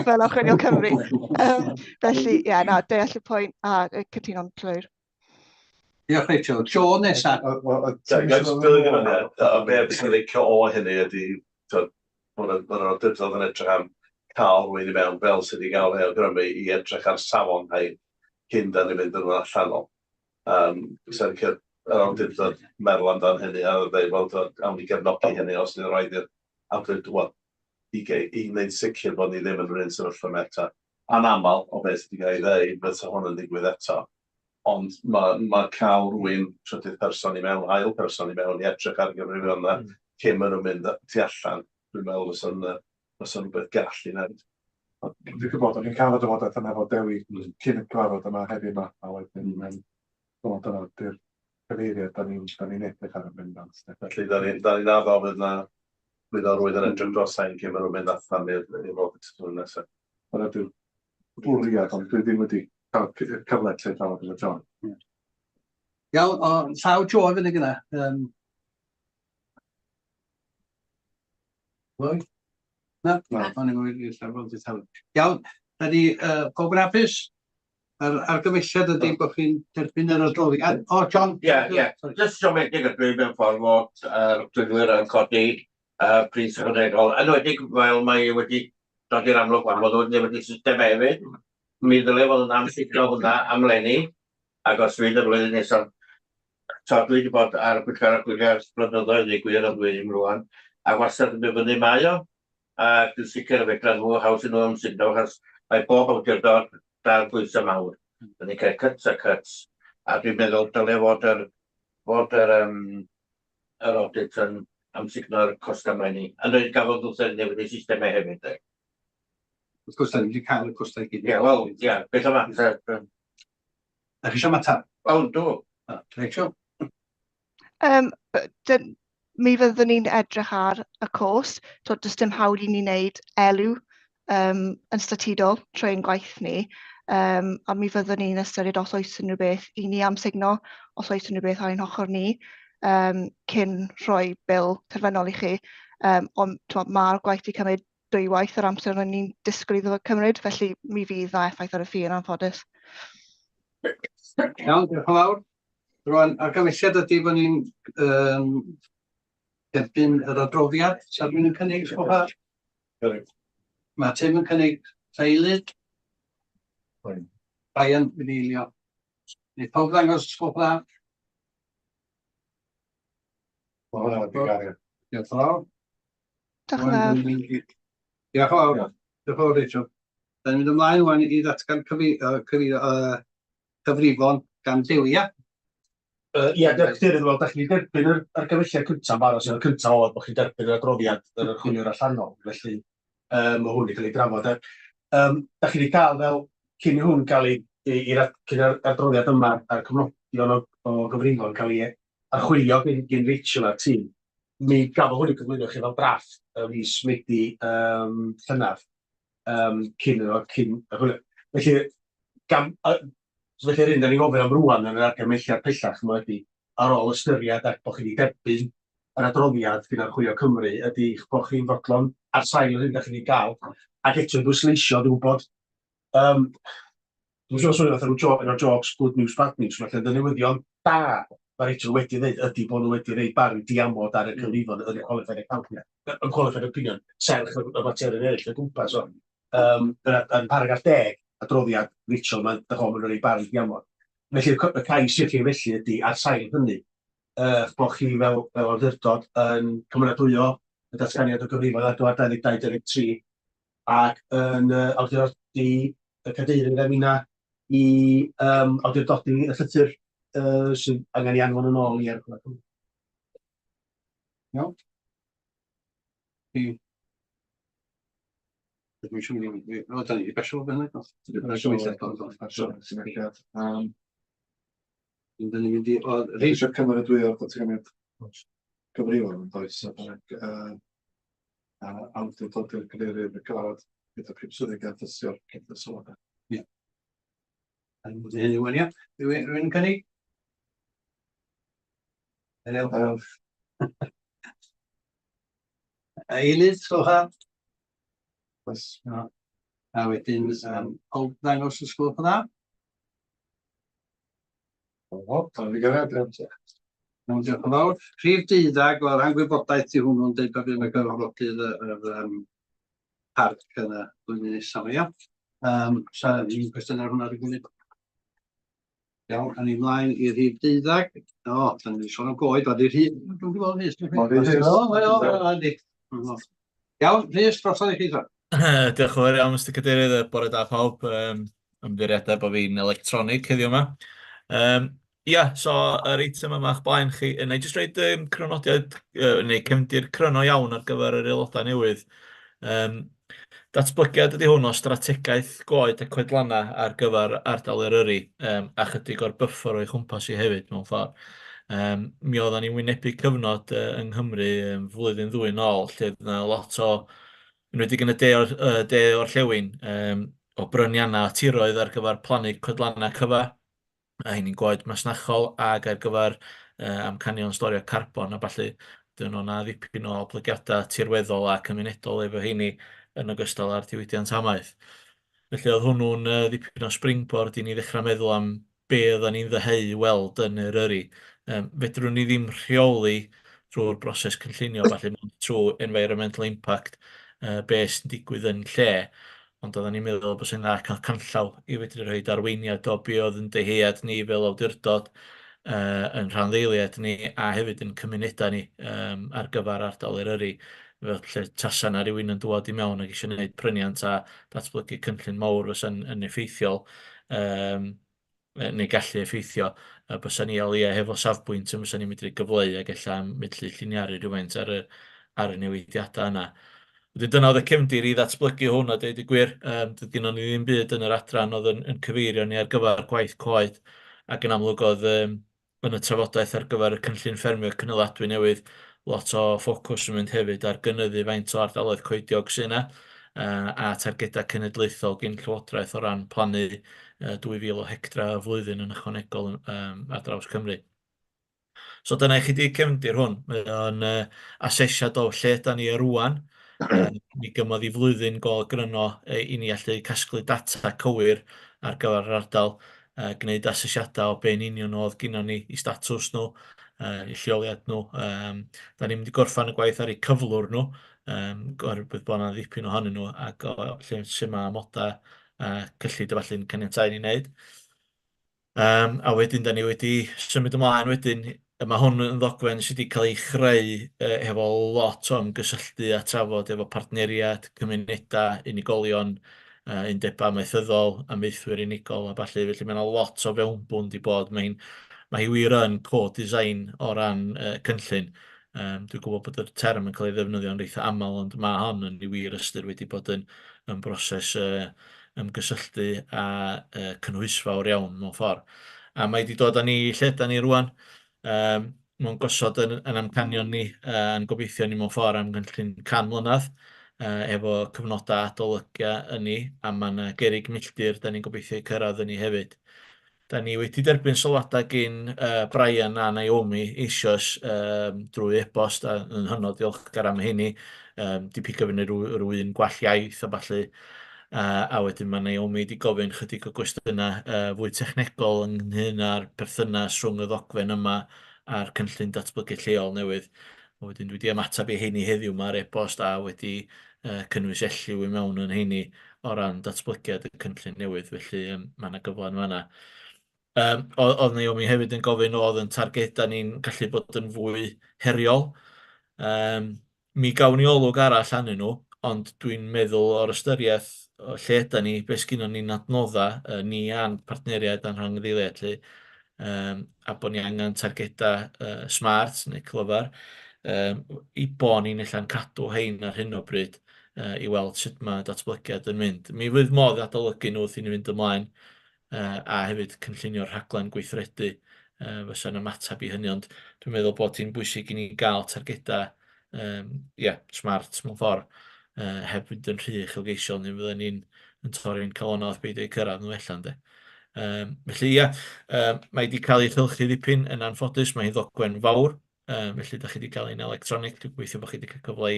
fel Archwilio Cymru. Um, felly, ie, yeah, na, deall y pwynt a cytuno'n llwyr. Diolch Rachel. Joe nesa. Ga i jyst dilyn i fyny, a be fyswn i'n licio o hynny ydy, tibod, bod y bod yr awdurdod yn edrych am cael rhywun i mewn fel sydd wedi gael ei awgrymu i edrych ar safon rhain cyn da ni'n mynd yn allanol. Um, Fysa'n licio yr awdurdod meddwl amdan hynny a dweud, wel, tibod, awn ni gefnogi hynny os ni'n rhaid i'r awdurdod, wel, i, i wneud sicr bod ni ddim yn yr un sefyllfa yma eto. Anaml o beth sydd wedi cael ei ddeud, fysa hwn yn digwydd eto. Ond mae, mae cael rhywun trydydd person i mewn, ail person i mewn i edrych ar gyfrifion yna mm. cyn maen nhw'n mynd tu allan, dwi'n meddwl fysa'n fysa rhywbeth gall i wneud. Dwi'n gwybod, o'n i'n cael y drafodaeth yna efo Dewi mm. cyn y cyfarfod yma heddiw yma, a wedyn mm. Dwi'n dyna di'r cyfeiriad da ni'n da ni edrych ar yn bendant. Felly, da ni'n ni addo fydd na fydd o rwydd yn edrych dros hain cyn maen nhw'n mynd allan i'r audit flwyddyn nesaf. Dyna di'r bwriad, ond dwi ddim wedi cael cyfle lle drafod efo John. Iawn, o, llaw Joe fyny gyda. Um, Lloyd? Na, na, o'n i'n mynd i'r llaw llaw. Iawn, da ni uh, pob yn hapus? Yr argymhelliad ydy bod chi'n derbyn yr adroddiad. O, John. Ie, ie. Jyst siomedig ydw i mewn ffordd fod yr dwyfwyr yn codi uh, pris ychwanegol, yn enwedig fel mae wedi dod i'r amlwg wan fod nhw'n newid y system hefyd. Mi ddyle fod yn amsugno hwnna am leni, ac os fydd y flwyddyn nesaf, so dwi wedi bod ar y pwyllgor archwilio ers blynyddoedd, i gwir, ond dwi ddim rwan, a wastad yn mynd fyny mae o, a dwi'n sicr y fedra nhw haws i nhw amsugno, achos mae bob awdurdod dan bwysau mawr. Dyn ni'n cael cuts a cuts, a dwi'n meddwl dyle fod yr, fod yr, um, yr audit yn amsugno'r costau mae ni. A dweud gafodd nhw'n newid eu systemau hefyd. De. Wrth gwrs, da ni wedi cael y costau i gyd. Ie, wel, ie, beth yma. Da chi eisiau matab? Wel, dw. Rachel? Mi fyddwn ni'n edrych ar y cost. So, does dim hawl i ni wneud elw yn statudol trwy ein gwaith ni. A mi fyddwn ni'n ystyried os oes unrhyw beth i ni amsugno, os oes unrhyw beth ar ein hochr ni, cyn rhoi bil terfynol i chi. Ond mae'r gwaith wedi cymryd dwywaith yr amser o'n i'n disgwyl iddo fo cymryd, felly mi fydd 'na effaith ar y ffi yn anffodus. Iawn, diolch yn fawr. Rwan, argymhelliad ydy bod ni'n um, derbyn yr adroddiad. Sa rhywun yn cynnig, sgwch Mae Tim yn cynnig teulu. Brian wedi eilio. Neu pawb ddangos sgwch dda? Mae hwnna wedi gario. Diolch yn fawr. Diolch yn fawr. Diolch yn fawr. Diolch yn fawr, Rachel. Da ni'n mynd ymlaen wan i ddatgan cyfi, cyfi, cyfrifon gan Dewi, ia? Ia, diolch Cadeirydd. Wel, da chi wedi derbyn yr argymhelliad cyntaf yn barod, sef y cyntaf oedd bod chi'n derbyn yr adroddiad yr archwiliwr allanol, felly um, mae hwn wedi cael ei drafod. Um, da chi wedi cael fel, cyn i hwn gael ei, i, i, cyn yr adroddiad yma a'r cofnodion o, o gyfrifon cael ei archwilio gen, gen Rachel a'r tîm, mi gafodd hwn ei gyflwyno chi fel drafft y mis Medi um, llynedd, um, cyn iddo, cyn archwilio. Felly, gan, uh, felly yr un da ni'n gofyn am rwan yn yr argymhelliad pellach yma ydy, ar ôl ystyried ac bod chi wedi derbyn yr adroddiad gyda Archwilio Cymru, ydy eich bod chi'n fodlon ar sail yr hyn da chi wedi gael, ac eto i bwysleisio, dwi'n gwybod, um, Dwi'n siŵr swnio fatha rhyw jo- un o'r jôcs good news bad news, felly ond y newyddion da mae Rachel wedi dweud ydy bod nhw wedi rhoi barn diamod ar y cyfrifon yn y qualified account, yn qualified opinion, serch y, y materion eraill o gwmpas. So, yn, yn paragraff 10, adroddiad Rachel, mae'n ma nhw'n rhoi barn diamod. Felly y, y cais i'r chi felly ydy ar sail hynny, bod chi fel, fel awdurdod yn cymeradwyo y datganiad o gyfrifon ar gyfer 22-23 ac yn awdurdodi y cadeirydd a minna i um, awdurdodi y llythyr sydd angen ei anfon yn ôl i Archwilio Cymru. Iawn. I... Dwi'n siŵr mynd i... O, da ni wedi basio fo fyny. Da ni'n mynd i... O, Rhys... Eisiau cymeradwyo'r datganiad cyfrifon yn does, ac a awdurdodi'r cadeirydd y cyfarfod gyda prif swyddog a dystio'r cynta sylwadau. Ie. Yn mynd i hynny wan, ia. Rhywun yn cynnig? Ariel. Eilydd, sgwch Oes. No. A wedyn, um, pawb ddangos y sgwch dda? O, da ni gyrraedd, ie. Iawn, diolch yn fawr. Rhif deuddag, wel, rhan gwybodaeth i hwnnw'n dweud bod fi'n gyfarfodydd yr, yr um, parc yn y blwyddyn nesaf, ia. Um, sa un cwestiwn ar hwnna rwy'n gwneud. Iawn, awn ni mlaen i rhif deuddag. O, da ni'n sôn am goed, ond i'r rhif... Dwi'n gwybod Rhys. Rhys. O, o, o, Iawn, Rhys, drosodd i chi, Diolch yn fawr iawn, Mr Cadeirydd, bore da pawb. Um, ymddiriedau bod fi'n electronig heddiw yma. Um, ia, so yr eitem yma o'ch blaen chi, wna i jyst roed um, crynodiad, uh, neu cefndir cryno iawn ar gyfer yr aelodau newydd. Um, datblygiad ydy hwn o strategaeth goed a coedlannau ar gyfer ardal Eryri, um, a chydig o'r buffer o'i chwmpas i hefyd mewn ffordd. Um, mi oedden ni'n wynebu cyfnod uh, yng Nghymru um, flwyddyn ddwy nôl, lle oedd yna lot o enwedig yn y de, or, uh, de orllewin, um, o bryniannau tiroedd ar gyfer plannu coedlannau cyfa, a hynny'n goed masnachol ac ar gyfer uh, amcanion storio carbon a ballu. Dyn nhw'n na ddipyn o oblygiadau tirweddol a cymunedol efo heini yn ogystal â'r diwydiant amaeth. Felly oedd hwnnw'n uh, ddipyn o springboard i ni ddechrau meddwl am be oedden ni'n ddyheu weld yn Eryri. Um, fedrwn ni ddim rheoli drwy'r broses cynllunio, falle, mond trwy environmental impact, uh, be sy'n digwydd yn lle. Ond oedden ni'n meddwl bod sy'n dda cael canllaw i fedru rhoi arweiniad o be oedd yn dyhead ni fel awdurdod yn rhanddeiliaid ni a hefyd yn cymunedau ni ar gyfer ardal Eryri. Fel lle tasa 'na rywun yn dŵad i mewn ac eisiau gwneud pryniant a datblygu cynllun mawr fysa'n yn effeithiol, neu gallu effeithio, a bysa ni o leia hefo safbwynt yn fysa ni'n medru gyfleu ac ella medru lliniaru rhywfaint ar y, ar y newidiadau yna. Wedyn dyna oedd y cefndir i ddatblygu hwn a deud y gwir, doedd gynnon ni ddim byd yn yr adran oedd yn, yn cyfeirio ni ar gyfer gwaith coed, ac yn amlwg oedd yn y trafodaeth ar gyfer y cynllun ffermio cynaladwy newydd, lot o ffocws yn mynd hefyd ar gynyddu faint o ardaloedd coediog sydd yna, a targedau cenedlaethol gin Llywodraeth o ran plannu 2,000 o hectare y flwyddyn yn ychwanegol ar draws Cymru. So dyna i chi di cefndir hwn. Mae o'n asesiad o lle ydan ni rŵan. Mi gymodd i flwyddyn go gryno i ni allu casglu data cywir ar gyfer yr ardal, gwneud asesiadau o be yn union oedd gynnon ni, i statws nhw, i lleoliad nhw. Da ni'n mynd i gorffen y gwaith ar eu cyflwr nhw, oherwydd bod yna ddipyn ohonyn nhw ac o lle sy'n ma amodau a cyllid a falle'n caniatáu i ni wneud. A wedyn, da ni wedi symud ymlaen wedyn. Mae hwn yn ddogfen sydd wedi cael ei chreu hefo lot o ymgysylltu a trafod efo partneriaid, cymunedau, unigolion, undebau amaethyddol, amaethwyr unigol a ballu. Felly mae yna lot o fewnbwn 'di bod. Mae hi wir yn co-design o ran cynllun. Dwi'n gwybod bod y term yn cael ei ddefnyddio'n eitha aml, ond mae hon yn ei wir ystyr wedi bod yn broses ymgysylltu a cynhwysfawr iawn mewn ffordd. A mae wedi dod â ni i lle da ni rwan, mewn gosod yn amcanion ni, a'n gobeithio ni mewn ffordd am gynllun 100 mlynedd, efo cyfnodau adolygiau yn ni, a mae yna gerrig milltir da ni'n gobeithio eu cyrraedd yn ni hefyd. Da ni wedi derbyn sylwadau gin Brian a Naomi eisoes drwy e-bost a yn hynod diolchgar am hynny. Di pigo fyny rhyw un gwall iaith a ballu. A wedyn mae Naomi wedi gofyn chydig o gwestiynau fwy technegol ynghynhyn â'r perthynas rhwng y ddogfen yma a'r cynllun datblygu lleol newydd. A wedyn dwi wedi ymateb i heini heddiw yma ar e-bost a wedi cynnwys Elliw i mewn yn heini o ran datblygiad y cynllun newydd, felly mae yna gyfle yn fanna. Oedd Naomi hefyd yn gofyn oedd yn targedau ni'n gallu bod yn fwy heriol. Mi gawn ni olwg arall arnyn nhw, ond dwi'n meddwl o'r ystyriaeth o lle ydan ni, be sgynnon ni'n adnoddau, ni a'n partneriaid a'n rhangddeiliaid 'lly, a bod ni angen targedau smart neu clyfar, i bo' ni'n ella'n cadw hein ar hyn o bryd i weld sut mae datblygiad yn mynd. Mi fydd modd adolygu nhw wrth i ni fynd ymlaen, a hefyd cynllunio'r rhaglen gweithredu fysa'n ymateb i hynny, ond dwi'n meddwl bod hi'n bwysig i ni gael targedau ia, smart mewn ffordd, heb fynd yn rhy uchelgeisiol, neu fydden ni'n yn torri'n calonnau wrth beidio eu cyrraedd nhw ella, ynde. Felly ia, mae wedi cael ei chylchu ddipyn yn anffodus, mae hi'n ddogfen fawr, felly da chi wedi cael un electronig, dwi'n gobeithio bod chi wedi cael cyfle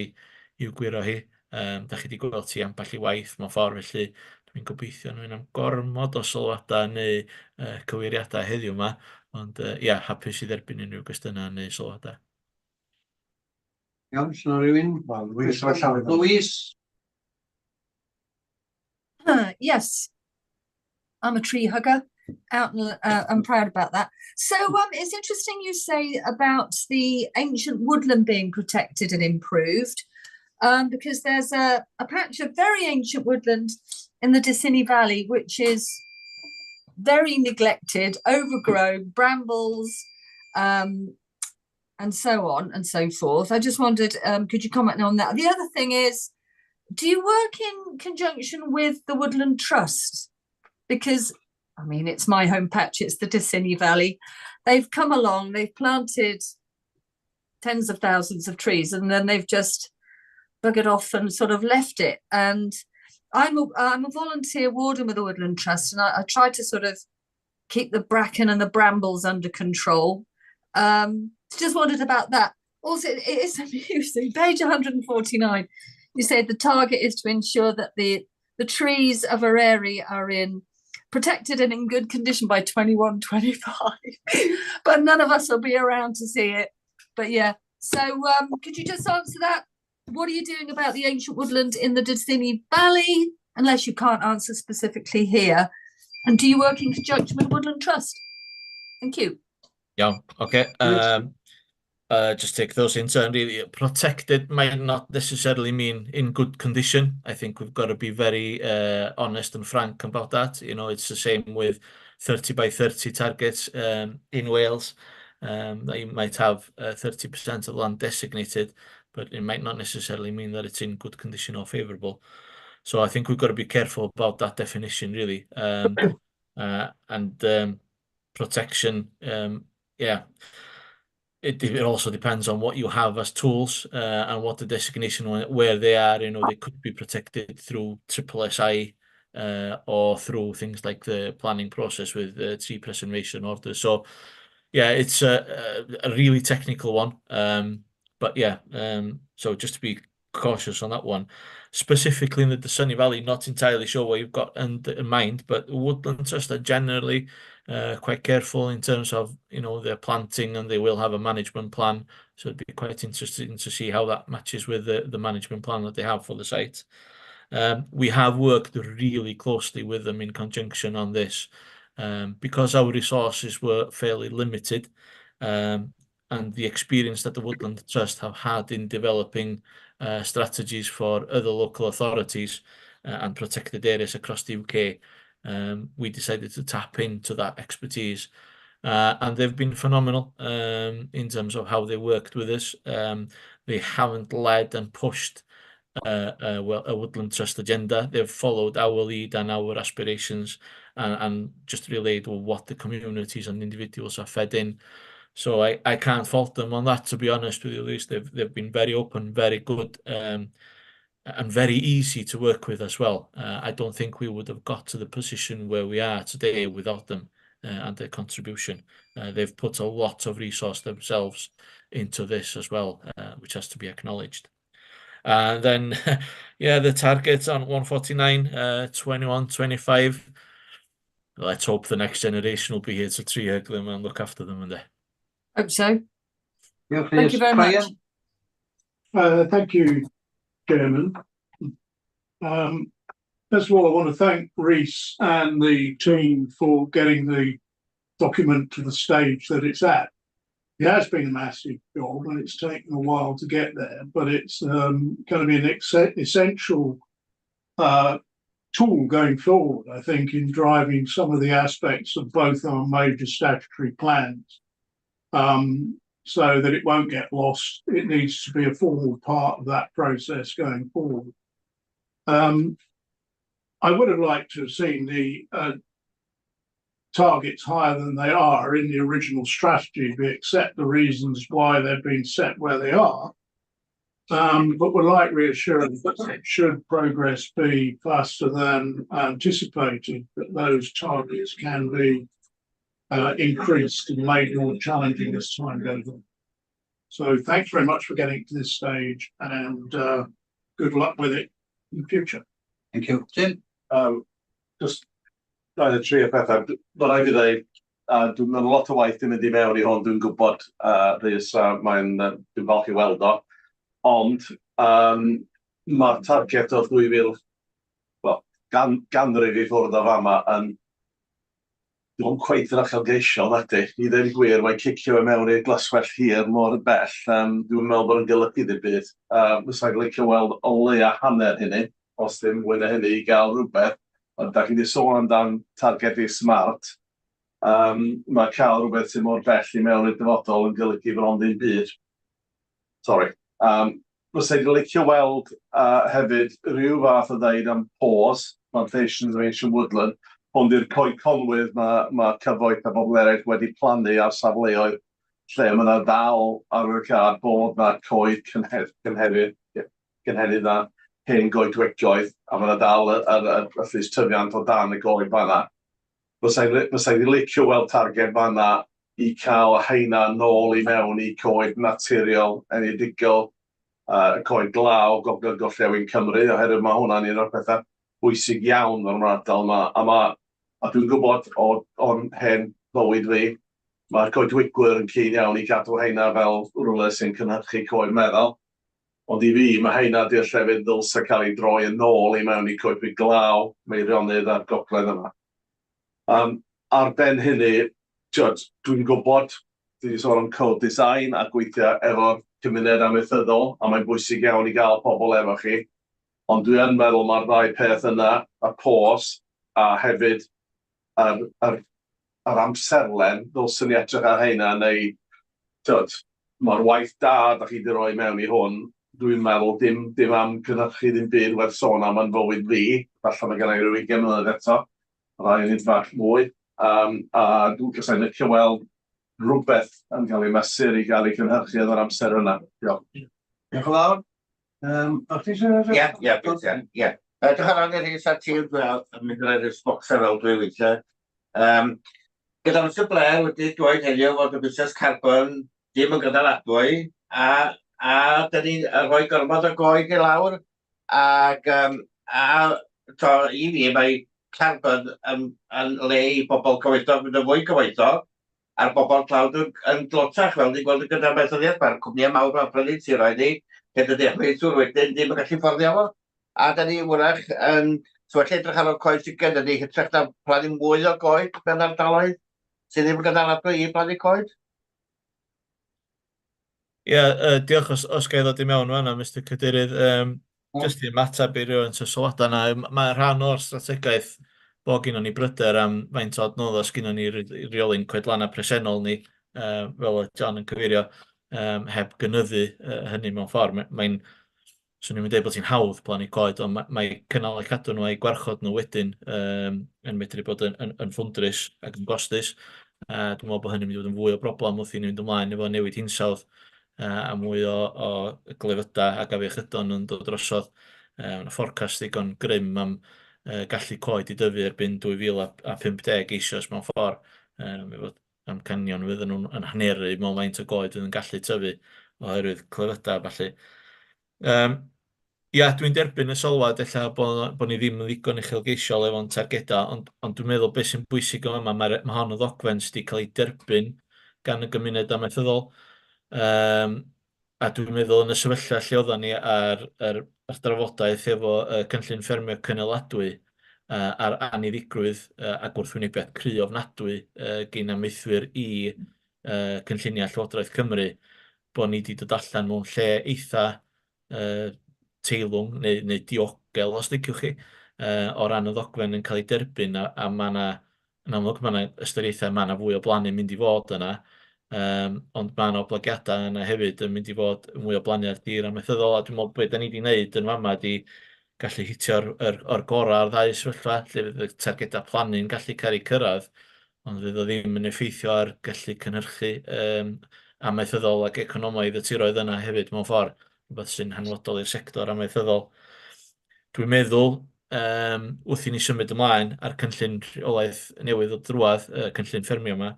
i'w gwiro hi. Da chi wedi gweld ti ambell i waith mewn ffordd, felly dwi'n gobeithio nhw'n am gormod o sylwadau neu cywiriadau heddiw yma, ond ia, hapus i dderbyn unrhyw gwestiynau neu sylwadau. Iawn, sy'n rhywun? Louise, Louise? Yes, I'm a tree hugger out and I'm proud about that. So it's interesting you say about the ancient woodland being protected and improved, because there's a patch of very ancient woodland in the Dysynni Valley, which is very neglected, overgrown, brambles, and so on and so forth. I just wondered, could you comment on that? The other thing is, do you work in conjunction with the Woodland Trust? Because, I mean, it's my home patch, it's the Dysynni Valley. They've come along, they've planted tens of thousands of trees, and then they've just buggered off and sort of left it. And I'm a volunteer warden with the Woodland Trust, and I try to sort of keep the bracken and the brambles under control. Just wondered about that. Also, it is amusing. Page 149, you said the target is to ensure that the trees of Eryri are in protected and in good condition by 2125. But none of us will be around to see it. But yeah, so could you just answer that? What are you doing about the ancient woodland in the Dysynni Valley? Unless you can't answer specifically here. And do you work in conjunction with the Woodland Trust? Thank you. Iawn, okay. Just take those in turn, really. Protected might not necessarily mean in good condition. I think we've got to be very honest and frank about that. It's the same with 30 by 30 targets in Wales. That you might have 30% of land designated, but it might not necessarily mean that it's in good condition or favourable. So I think we've got to be careful about that definition, really. And protection, yeah, it also depends on what you have as tools and what the designation, where they are. They could be protected through triple SI or through things like the planning process with the tree preservation order. So, yeah, it's a really technical one. But yeah, so just to be cautious on that one. Specifically in the Dysynni Valley, not entirely sure what you've got in mind, but Woodland Trust are generally quite careful in terms of their planting, and they will have a management plan. So it'd be quite interesting to see how that matches with the management plan that they have for the site. We have worked really closely with them in conjunction on this because our resources were fairly limited and the experience that the Woodland Trust have had in developing strategies for other local authorities and protected areas across the UK, we decided to tap into that expertise. And they've been phenomenal in terms of how they worked with us. They haven't led and pushed well, a Woodland Trust agenda. They've followed our lead and our aspirations and just relayed what the communities and individuals are fed in. So I can't fault them on that, to be honest with you, Louise. They've been very open, very good, and very easy to work with as well. I don't think we would have got to the position where we are today without them and their contribution. They've put a lot of resource themselves into this as well, which has to be acknowledged. And then, yeah, the target on 149, 21, 25. Let's hope the next generation will be here to tree hug them and look after them. And Hope so. Diolch, Thank you very much. Brian? Thank you, Chairman. First of all, I want to thank Rhys and the team for getting the document to the stage that it's at. It has been a massive job and it's taken a while to get there, but it's going to be an essential tool going forward, I think, in driving some of the aspects of both our major statutory plans so that it won't get lost. It needs to be a formal part of that process going forward. I would have liked to have seen the targets higher than they are in the original strategy. We accept the reasons why they've been set where they are. But would like reassurance that should progress be faster than anticipated, that those targets can be increased and made more challenging as time goes on. So thanks very much for getting to this stage and good luck with it in the future. Thank you. Tim? Just dau neu tri o pethau. Mae rhaid fi ddeud, dwi'n meddwl lot o waith yn mynd i mewn i hwn, dwi'n gwybod, Rhys, a mae'n, dwi'n falch i weld o. Ond mae'r target o 2000, wel, ganrif i ffwrdd o fama yn dwi'n cweit yn uchelgeisiol, nadi. I ddweud y gwir, mae'n cicio fe mewn i'r glaswellt hir mor bell. Dwi'n meddwl bod yn golygu ddim byd. Fysa i'n licio weld o leia hanner hynny, os ddim mwy na hynny, i gael rhywbeth. Ond da chi wedi sôn amdan targedu smart. Mae cael rhywbeth sy'n mor bell i mewn i'r dyfodol yn golygu bron ddim byd. Sorry. Fysa i'n licio weld hefyd rhyw fath o ddeud am PAWS, Plantations of Ancient Woodland, ond i'r coed conwydd mae Cyfoeth a bobl eraill wedi plannu ar safleoedd lle mae yna ddal ar y cad bod na coed cynhenid na hen goedwigoedd, a mae yna dal y llystyfiant o dan y goed fanna. Fysa i'n licio weld targed fanna i cael heina nôl i mewn i coed naturiol, enedigol, coed glaw, gogledd gorllewin Cymru, oherwydd mae hwnna'n un o'r pethau bwysig iawn o'r ardal yma. A dwi'n gwybod o'n hen fywyd fi, mae'r coedwigwyr yn keen iawn i gadw heina fel rhywle sy'n cynhyrchu coed meddal. Ond i fi, mae heina di'r llefydd ddylse cael ei droi yn ôl i mewn i coedwig glaw Meirionnydd a'r gogledd yma. Ar ben hynny, ti'od, dwi'n gwybod, dwi wedi sôn am co-design a gweithio efo'r cymuned amaethyddol, a mae'n bwysig iawn i gael pobl efo chi, ond dwi yn meddwl mae'r ddau peth yna, y pos a hefyd yr, yr, yr amserlen, ddylswn ni edrych ar heina, neu, ti'od, mae'r waith da da chi wedi rhoi mewn i hwn, dwi'n meddwl dim, dim am gynhyrchu ddim byd werth sôn am yn fywyd fi, falle mae gennau rhyw 20 mlynedd eto, rai yn bach mwy, a dwi'n sa i'n licio weld rhywbeth yn cael ei mesur i gael ei cynhyrchu yn yr amser yna. Diolch. Diolch yn fawr. O' ti eisiau... Ie, ie, ie, ie. Diolch yn fawr i Rhys a tîm, dwi'n mynd i'r boxer fel dwi weithiau. Gyda Mr Blair wedi dweud heddiw fod y busnes carbon ddim yn gynaladwy a dyn ni'n rhoi gormod o goed i lawr ac a to, i fi mae carbon yn le i bobl cyfoethog mynd yn fwy cyfoethog a'r bobl tlawd yn dlotach, fel ni'n gweld gyda amaethyddiaeth, mae'r cwmnïau mawr ma'n prynu tiroedd ni, lle dydy amaethwyr wedyn ddim yn gallu fforddio fo. A da ni wrach yn so felly edrych ar y coed sydd gennym ni, hytrach na plannu mwy o goed mewn ardaloedd sydd ddim yn gynaladwy i blannu coed. Ie, yeah, diolch os ga i ddod i mewn fan'na, Mr Cadeirydd. Jyst i ymateb i rywun o'r sylwadau yna, mae rhan o'r strategaeth bod gynnon ni bryder am faint o adnoddau sgynnon ni i reoli'n coedlannau presennol ni, fel oedd John yn cyfeirio, heb gynyddu hynny mewn ffordd. Mae'n, swn i'n dweud bod hi'n hawdd plannu coed, ond mae cynnal a cadw nhw a'i gwarchod nhw wedyn yn medru bod yn ffwndrus ac yn gostus. Dwi'n meddwl bod hynny'n mynd i fod yn fwy o broblem wrth i ni fynd ymlaen efo newid hinsawdd a mwy o glefydau ac afiechydon yn dod drosodd. Mae yna fforecast ddigon grym am gallu coed i dyfu erbyn 2050 eisoes mewn ffordd. Efo amcanion fydden nhw'n yn haneru mewn faint o goed fydd yn gallu tyfu oherwydd clefydau a ballu. Ia, dwi'n derbyn y sylwad ella bod ni ddim yn ddigon uchelgeisiol efo'n targedau, ond dwi'n meddwl beth sy'n bwysig o yma, mae hon yn ddogfen sydd wedi cael ei derbyn gan y gymuned amaethyddol. A dwi'n meddwl yn y sefyllfa lle oeddan ni ar yr drafodaeth efo y cynllun ffermio cynaladwy a'r anniddigrwydd a gwrthwynebiad cry ofnadwy gyn amaethwyr i cynlluniau Llywodraeth Cymru, bod ni wedi dod allan mewn lle eitha teilwng neu diogel, os liciwch chi, o ran y ddogfen yn cael ei derbyn, a mae yna, yn amlwg, mae yna ystyriaethau, mae yna fwy o blannu mynd i fod yna, ond mae yna oblygiadau yna hefyd yn mynd i fod mwy o blannu ar dir amaethyddol, a dwi'n meddwl beth da ni wedi gwneud yn fama ydy gallu hitio'r yr gorau ar ddau sefyllfa, lle fydd y targedau plannu'n gallu cael eu cyrraedd, ond fydd o ddim yn effeithio ar gallu cynhyrchu amaethyddol ac economaidd y tiroedd yna hefyd mewn ffordd, rhywbeth sy'n hanfodol i'r sector amaethyddol. Dwi'n meddwl, wrth i ni symud ymlaen a'r cynllun rheolaeth newydd o drwad, y cynllun ffermio yma,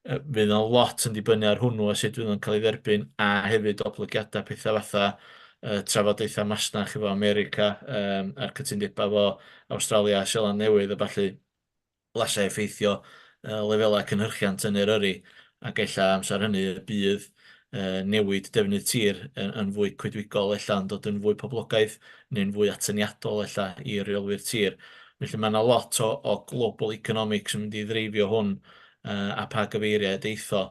fydd yna lot yn dibynnu ar hwnnw a sut fydd o'n cael ei dderbyn, a hefyd oblygiadau pethau fatha trafodaethau masnach efo America, a'r cytundebau efo Awstralia a Seland Newydd a ballu, lasau effeithio lefelau cynhyrchiant yn Eryri, ac ella amser hynny y bydd newid defnydd tir yn fwy coedwigol ella yn dod yn fwy poblogaidd neu'n fwy atyniadol ella i reolwyr tir. Felly mae yna lot o global economics yn mynd i ddreifio hwn a pa gyfeiriad eitho,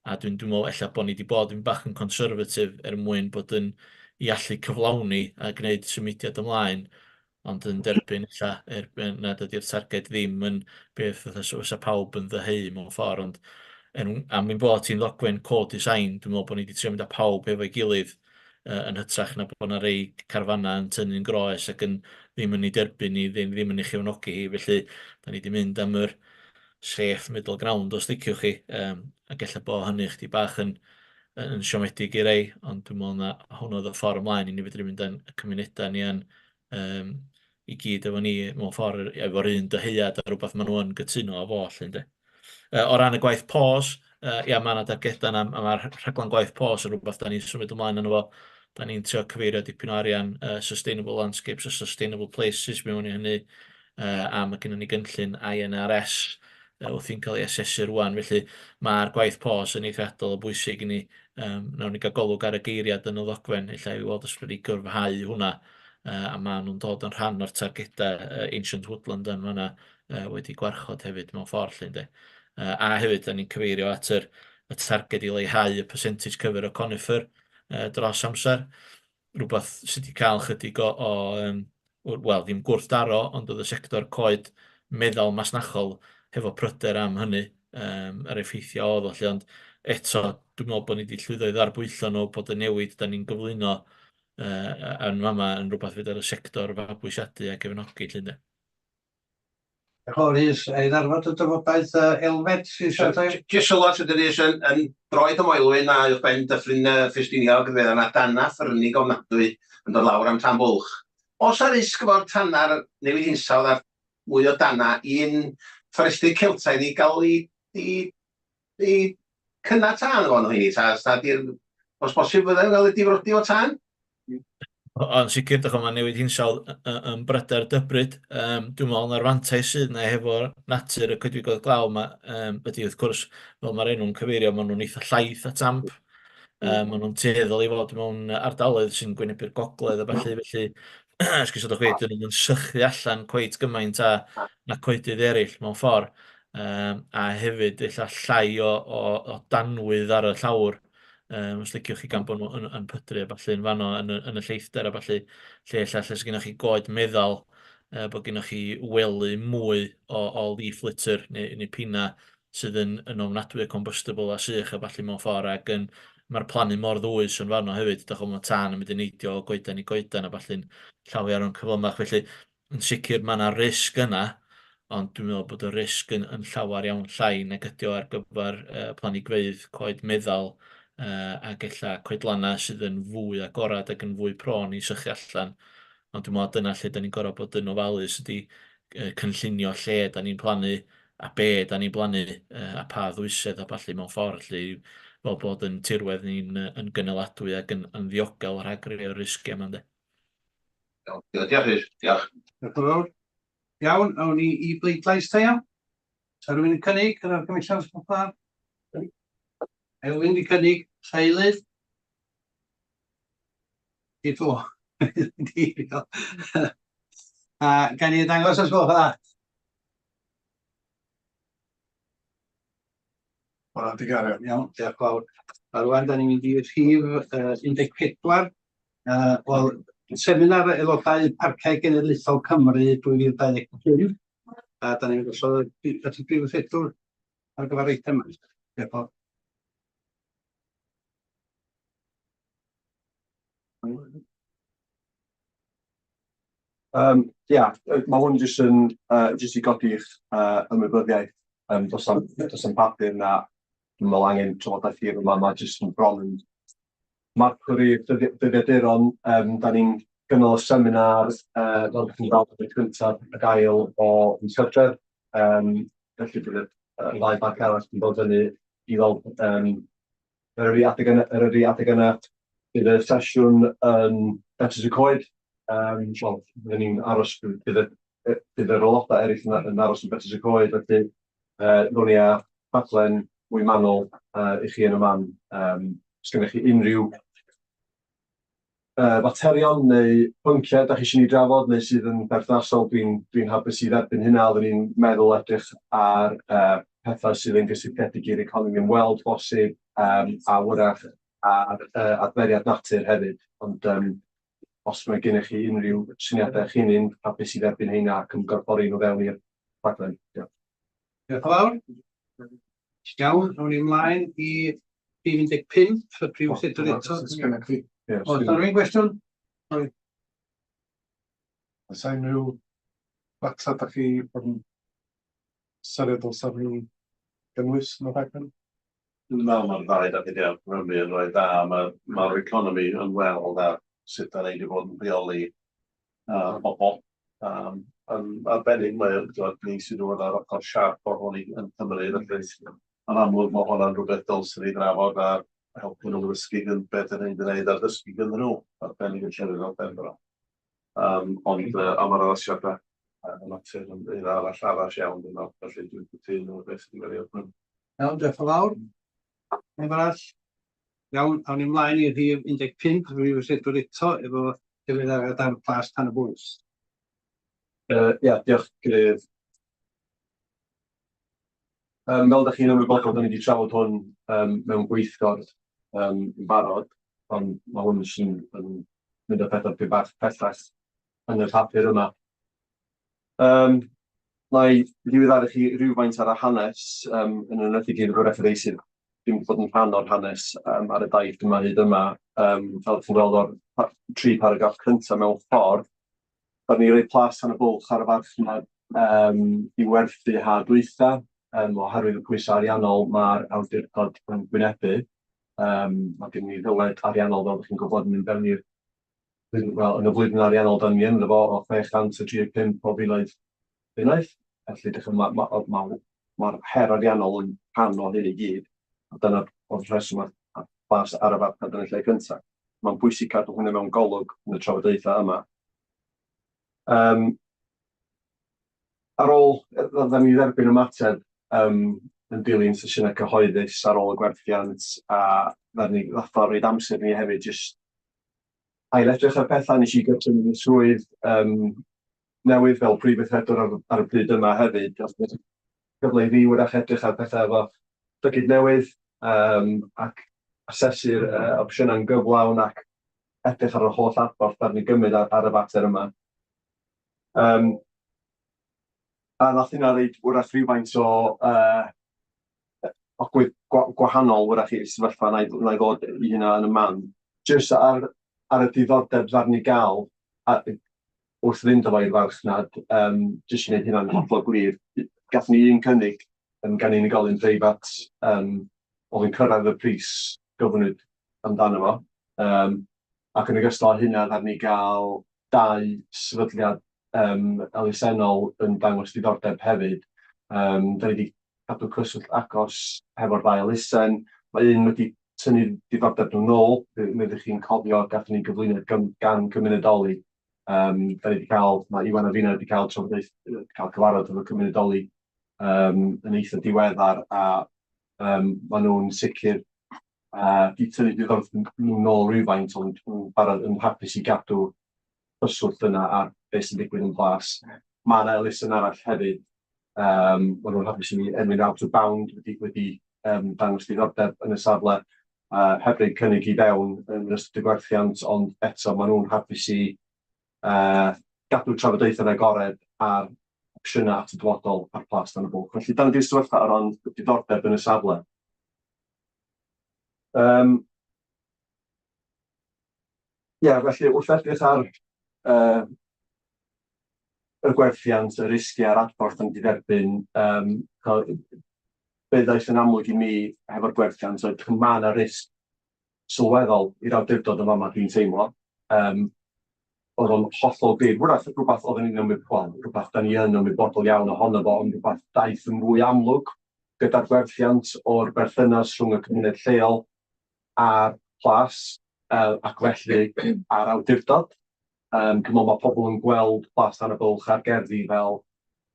a dwi'n meddwl ella bod ni wedi bod yn bach yn conservative er mwyn bod yn i allu cyflawni a gwneud symudiad ymlaen, ond yn derbyn ella erbyn nad ydy'r targed ddim yn beth fatha fysa pawb yn ddyheu mewn ffordd, ond am ein bod hi'n ddogfen co-design, dwi'n meddwl bod ni wedi trio mynd â pawb efo'i gilydd yn hytrach na bod yna rei carfannau yn tynnu'n groes ac yn ddim yn ei derbyn ni, ddim yn ei chefnogi hi, felly da ni wedi mynd am yr safe middle ground os liciwch chi, ac ella bod hynny chdi bach yn siomedig i rei, ond dwi'n meddwl na hwn oedd y ffordd ymlaen i ni fedru mynd â'n cymunedau ni yn i gyd efo ni mewn ffordd efo'r un dyheuad a rhywbeth maen nhw yn gytuno â fo, 'lly, ynde. O ran y gwaith pos, ia, mae yna dargedau yna, a mae'r rhaglen gwaith pos yn rhywbeth da ni'n symud ymlaen yno fo. Da ni'n trio cyfeirio dipyn o arian Sustainable Landscapes a Sustainable Places mewn i hynny, a mae gennym ni gynllun INRS. wrthi'n cael ei asesu rwan, felly mae'r gwaith pos yn eithriadol o bwysig i ni. Nawn ni gael golwg ar y geiriad yn y ddogfen, ella i weld os fedrwn ni gyrfhau hwnna, a maen nhw'n dod yn rhan o'r targedau Ancient Woodland yn fanna wedi gwarchod hefyd mewn ffordd 'lly, ynde. A hefyd, da ni'n cyfeirio at yr, y targed i leihau y percentage cover o conifer dros amser. Rhywbeth sydd wedi cael chydig o, o um, wel, ddim gwrthdaro, ond oedd y sector coed meddal masnachol hefo pryder am hynny, yr effeithiau oedd o 'lly, ond eto, dwi'n meddwl bod ni wedi llwyddo i ddarbwyllo nhw bod y newid da ni'n gyflwyno yn fama yn rhywbeth fedar y sector fabwysiadu a gefnogi 'lly, ynde. Diolch yn fawr Rhys. Ei ddarfod y drafodaeth uh, Elfed sy'n siarad â Jyst sylwad sydyn Rhys, yn, yn droed y Moelwyn a uwchben dyffryn uh, Ffestiniog, fe yna dana ffyrnig ofnadwy yn dod lawr am Tan Bwlch. Oes 'na risg efo'r tanau'r newid hinsawdd a'r mwy o dana i'n fforestydd Celtaidd ni gael i, i, i cynnau tân efo nhw heini, ta, ta di'r, os bosib fydden nhw'n cael eu difrodi o tân? Yn sicr, dych mae newid hinsawdd yn bryder dybryd. Dwi'n meddwl na'r fantais sydd yna hefo natur y coedwigoedd glaw yma ydy wrth gwrs, fel mae'r enw'n cyfeirio, maen nhw'n eitha llaith a tamp. Maen nhw'n tueddol i fod mewn ardaloedd sy'n gwynebu'r gogledd a ballu, felly esgusodwch fi, dyn nhw'n sychu allan cweit gymaint â na coedydd eraill mewn ffordd. A hefyd ella llai o, o, o danwydd ar y llawr os liciwch chi gan bod nhw yn, yn pydru a ballu yn fanno yn y, yn y lleithder a ballu, lle ella lle sydd gennych chi goed meddal, bod gennych chi wely mwy o, o leaf litter neu, neu pina sydd yn, yn ofnadwy o combustible a sych a ballu mewn ffordd ac yn mae'r plannu mor ddwys yn fanno hefyd, dych chi'n mae tân yn mynd i neidio o goeden i goeden a ballu'n llawer iawn cyflymach, felly Yn sicr mae 'na risg yna, ond dwi'n meddwl bod y risg yn, yn llawer iawn llai nag ydy o ar gyfer planhigfeydd coed meddal ac ella coedlannau sydd yn fwy agored ac yn fwy prone i sychu allan. Ond dwi'n meddwl dyna lle dan ni'n gorfod bod yn ofalus ydy cynllunio lle dan ni'n plannu a be dan ni'n blannu a pa ddwysedd a ballu mewn ffordd 'lly, fel bod yn tirwedd ni'n yn gynaladwy ac yn, yn ddiogel rhag rhai o'r risgiau yma ynde. Iawn, diolch Rhys, diolch. Diolch yn fawr. Iawn, awn ni i bleidlais ta iawn. Sa rhywun yn cynnig yr argymhelliad os gwelwch dda? Elwyn di cynnig, Seilydd? Di to. A gan i ddangos os gwelwch dda? Wel, di gario. Iawn, diolch fawr. A rwan, da ni'n mynd i rhif 14. Wel, seminar aelodau Parciau Genedlaethol Cymru 2025. A da ni'n gosod at y brif weithredwr ar gyfer eitem yma. Diolch fawr. Ia, mae hwn jyst yn jyst i godi'ch ymwybyddiaeth. Does na'm does na'm papur na dwi'n meddwl angen trafodaeth hir yma, mae jyst yn bron yn marcwr i'r dyddiaduron. Da ni'n gynnal y seminar fel dych chi'n gweld y cyntaf ac ail o mis Hydref. Felly bydd y ddau barc arall yn dod fyny i weld Eryri adeg yna, Eryri adeg yna. Bydd y sesiwn yn Betws y Coed. Wel, byddwn ni'n aros, bydd y, bydd yr aelodau eraill yn, yn aros yn Betws y Coed, felly ddown ni â rhaglen mwy manwl i chi yn y man. Os gennych chi unrhyw faterion neu pynciau da chi eisiau ni drafod neu sydd yn berthnasol, dwi'n dwi hapus i dderbyn hynna. Oeddwn i'n meddwl edrych ar pethau sydd yn gysylltiedig i'r economi ymweld bosib, a wrach ar adferiad natur hefyd. Ond os mae gennych chi unrhyw syniadau eich hunain, hapus i dderbyn heina ac ymgorffori nhw fewn i'r rhaglen. Diolch. Diolch yn fawr. Iawn, awn ni ymlaen i rhif 15, y prif weithredwr eto. Oes 'na rywun gwestiwn? Sori. Oes 'na unrhyw ddata dach chi yn ystyried dylsa ni gynnwys yn y rhaglen? Dwi'n meddwl mae'r ddau da chi wedi awgrymu yn rhai da. Mae'r ma economi yn weld ar sut da ni wedi bod yn rheoli bobl. Yn arbennig mae twod, ni sydd wedi ar ochr siarp o'r hwn yn Cymru, felly yn amlwg mae hwnna'n rhywbeth dylswn ni drafod a helpu nhw ddysgu gyn beth ydyn ni'n gwneud ar ddysgu gyda nhw, arbennig yn llefydd fel Penfro. Ond am yr addasiadau. Y mater yn un arall addas iawn dwi'n meddwl, felly dwi'n cytuno efo beth sydd wedi cael ei awgrymu. Iawn, diolch yn fawr. Neb arall? Iawn, awn ni ymlaen i rhif 15, rhif weithredwr eto, efo diweddariad ar Plas Tan y Bwlch. Ia, diolch Gruff. Fel ydych chi'n ymwybodol, da ni wedi trafod hwn mewn gweithgor yn barod, ond mae hwn jyst yn mynd â pethau pyn bach pellach yn y papur yma. Na i ddiweddaru chi rhywfaint ar y hanes, yn enwedig i'r hwyrach rhai sydd ddim wedi bod yn rhan o'r hanes ar y daith yma hyd yma. Fel ydych chi'n gweld o'r tri paragraff cyntaf mewn ffordd, da ni roi Plas Tan y Bwlch ar y farchnad i werthu ha dwytha, oherwydd y pwysau ariannol mae'r awdurdod yn gwynebu. Mae gen ni ddyled ariannol, fel ydych chi'n gwybod, yn mynd fewn i'r wel, yn y flwyddyn ariannol dan ni ynddo fo, o 635 o filoedd bunnoedd. Felly, dych chi'n, mae'r ma, ma, ma her ariannol yn rhan o hyn i gyd. A dyna oedd rheswm ar bas ar y farchnad yn y lle cyntaf. Mae'n bwysig cadw hwnna mewn golwg yn y trafodaethau yma. Ar ôl, dda ni dderbyn ymateb yn dilyn sesiynau cyhoeddus ar ôl y gwerthiant, a dda ni ddatho roed amser ni hefyd jyst ail-edrych ar pethau. Nes i gychwyn yn y swydd newydd fel prif weithredwr ar y pryd yma hefyd. Oedd cyfle i fi wrach edrych ar pethau efo llygid newydd ac asesu'r opsiynau'n gyflawn ac edrych ar yr holl adborth ddaru ni gymryd ar y fater yma. A nath hynna roid wrach rhywfaint o ogwydd gwahanol wrach i'r sefyllfa, na i ddod i hynna yn y man. Jyst ar y diddordeb ddaru ni gael wrth fynd â fo i'r farchnad, jyst i wneud hynna'n hollol glir, gathon ni un cynnig gan unigolyn preifat oedd yn cyrraedd y pris gofynnwyd amdano fo. Ac yn ogystal â hynna, ddaru ni gael dau sefydliad elusennol yn dangos diddordeb hefyd. Da ni wedi cadw cyswllt agos hefo'r ddau elusen. Mae un wedi tynnu diddordeb nhw nôl, mi ydych chi'n cofio, gathon ni gyflwyniad gan Cymunedoli. Da ni wedi cael, mae Iwan a finna wedi cael trafodaeth, cael cyfarfod efo Cymunedoli yn eitha diweddar, a maen nhw'n sicr 'di tynnu diddordeb nhw nôl rhywfaint, ond yn barod yn hapus i gadw cyswllt yna ar beth sy'n digwydd yn Plas. Mae yna elusen arall hefyd, maen nhw'n hapus i ni enwi'n Out of Bound wedi dangos diddordeb yn y safle, heb roi cynnig i fewn yn ystod y gwerthiant, ond eto maen nhw'n hapus i gadw trafodaethau'n agored ar opsiynau at y dyfodol ar Plas Dan y Bwlch. Felly dyna di'r sefyllfa o ran diddordeb yn y safle. Ie, felly wrth edrych ar y gwerthiant, y risgiau a'r adborth dan ni 'di dderbyn, be ddaeth yn amlwg i mi hefo'r gwerthiant oedd ma' 'na risg sylweddol i'r awdurdod yn fama, dwi'n teimlo. Oedd o'n hollol glir, wrach rhywbeth oedden ni'n ymwybodol, wel, rhywbeth dan ni yn ymwybodol iawn ohono fo, ond rhywbeth daeth yn fwy amlwg gyda'r gwerthiant o'r berthynas rhwng y cymuned lleol a'r plas, ac felly a'r awdurdod. Dwi'n meddwl mae pobl yn gweld Plas Dan y Bwlch a'r gerddi fel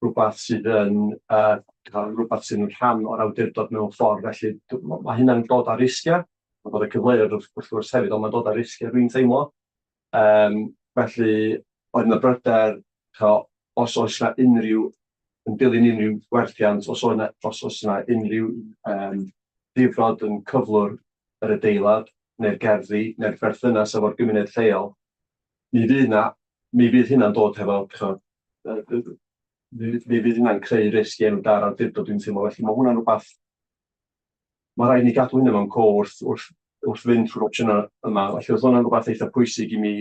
rhywbeth sydd yn rhywbeth sydd yn rhan o'r awdurdod mewn ffordd, felly mae hynna'n dod â risgiau. Mae'n dod â cyfleoedd wrth gwrs hefyd, ond mae'n dod â risgiau dwi'n teimlo. Felly oedd yna bryder, os oes yna unrhyw, yn dilyn unrhyw werthiant, os oes yna unrhyw ddifrod yn cyflwr yr adeilad neu'r gerddi neu'r berthynas efo'r gymuned lleol, mi fydd 'na, mi fydd hynna'n dod hefo, ch'od, mi fydd hynna'n creu risg i enw da'r awdurdod dwi'n teimlo. Felly mae hwnna'n rhywbeth mae rhaid ni gadw hynna mewn co wrth fynd trwy'r opsiynau yma. Felly oedd hwnna'n rhywbeth eitha pwysig i mi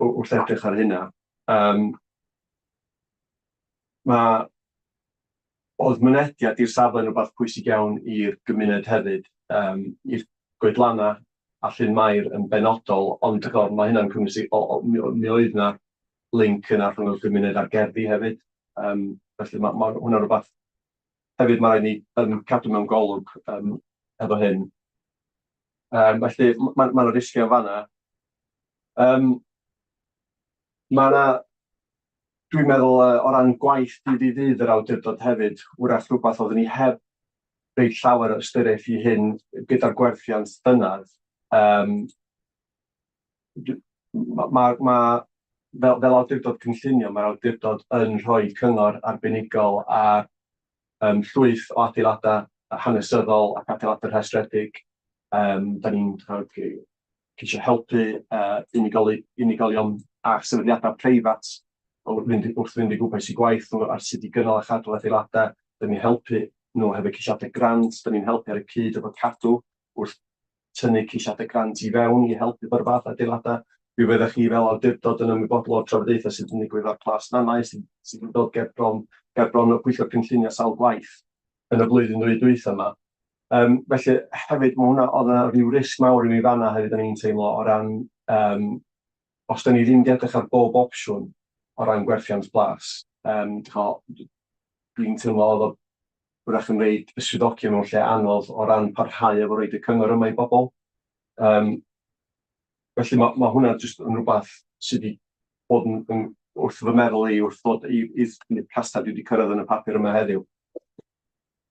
wrth edrych ar hynna. Mae oedd mynediad i'r safle yn rhywbeth pwysig iawn i'r gymuned hefyd, i'r goedlanna a Llyn Mair yn benodol, ond ch'od, mae hynna'n cynnwys mi oedd 'na linc yna rhwng y gymuned a'r gerddi hefyd. Felly ma' hwnna'n rhywbeth hefyd mae rhaid ni cadw mewn golwg efo hyn. Felly ma' 'na risgiau yn fan'na. Mae 'na Dwi'n meddwl o ran gwaith dydd i ddydd yr awdurdod hefyd, wrach rhywbeth oeddwn ni heb reit llawer o ystyriaeth i hyn gyda'r gwerthiant llynedd. Um, mae ma, ma, fel, fel awdurdod cynllunio, mae'r awdurdod yn rhoi cyngor arbenigol ar llwyth o adeiladau hanesyddol ac adeiladau rhestredig. Da ni'n ceisio helpu unigoli, unigolion a sefydliadau preifat wrth fynd, wrth fynd i gwmpas i gwaith nhw ar sut i gynnal a chadw adeiladau. Da ni'n helpu nhw hefo ceisiadau grant, da ni'n helpu ar y cyd efo Cadw wrth tynnu ceisiadau grant i fewn i helpu efo'r fath adeiladau. Mi fyddech chi fel awdurdod yn ymwybodol o'r trafodaethau sydd yn digwydd ar Plas Nannau sydd, sydd yn dod gerbron, gerbron y pwyllgor cynllunio sawl gwaith yn y flwyddyn ddwy dwytha yma. Um, felly hefyd mae hwnna, oedd yna rhyw risg mawr i mi fanna hefyd o'n i'n teimlo o ran um, os da ni ddim wedi edrych ar bob opsiwn o ran gwerthiant plas, um, dwi'n teimlo oedd o hwyrach yn rhoid y swyddogion mewn lle anodd o ran parhau efo roid y cyngor yma i bobl. Um, felly mae, mae hwnna jyst yn rhywbeth sydd wedi bod yn, yn, wrth fy meddwl i wrth ddod i, i, i'r castell dwi wedi cyrraedd yn y papur yma heddiw.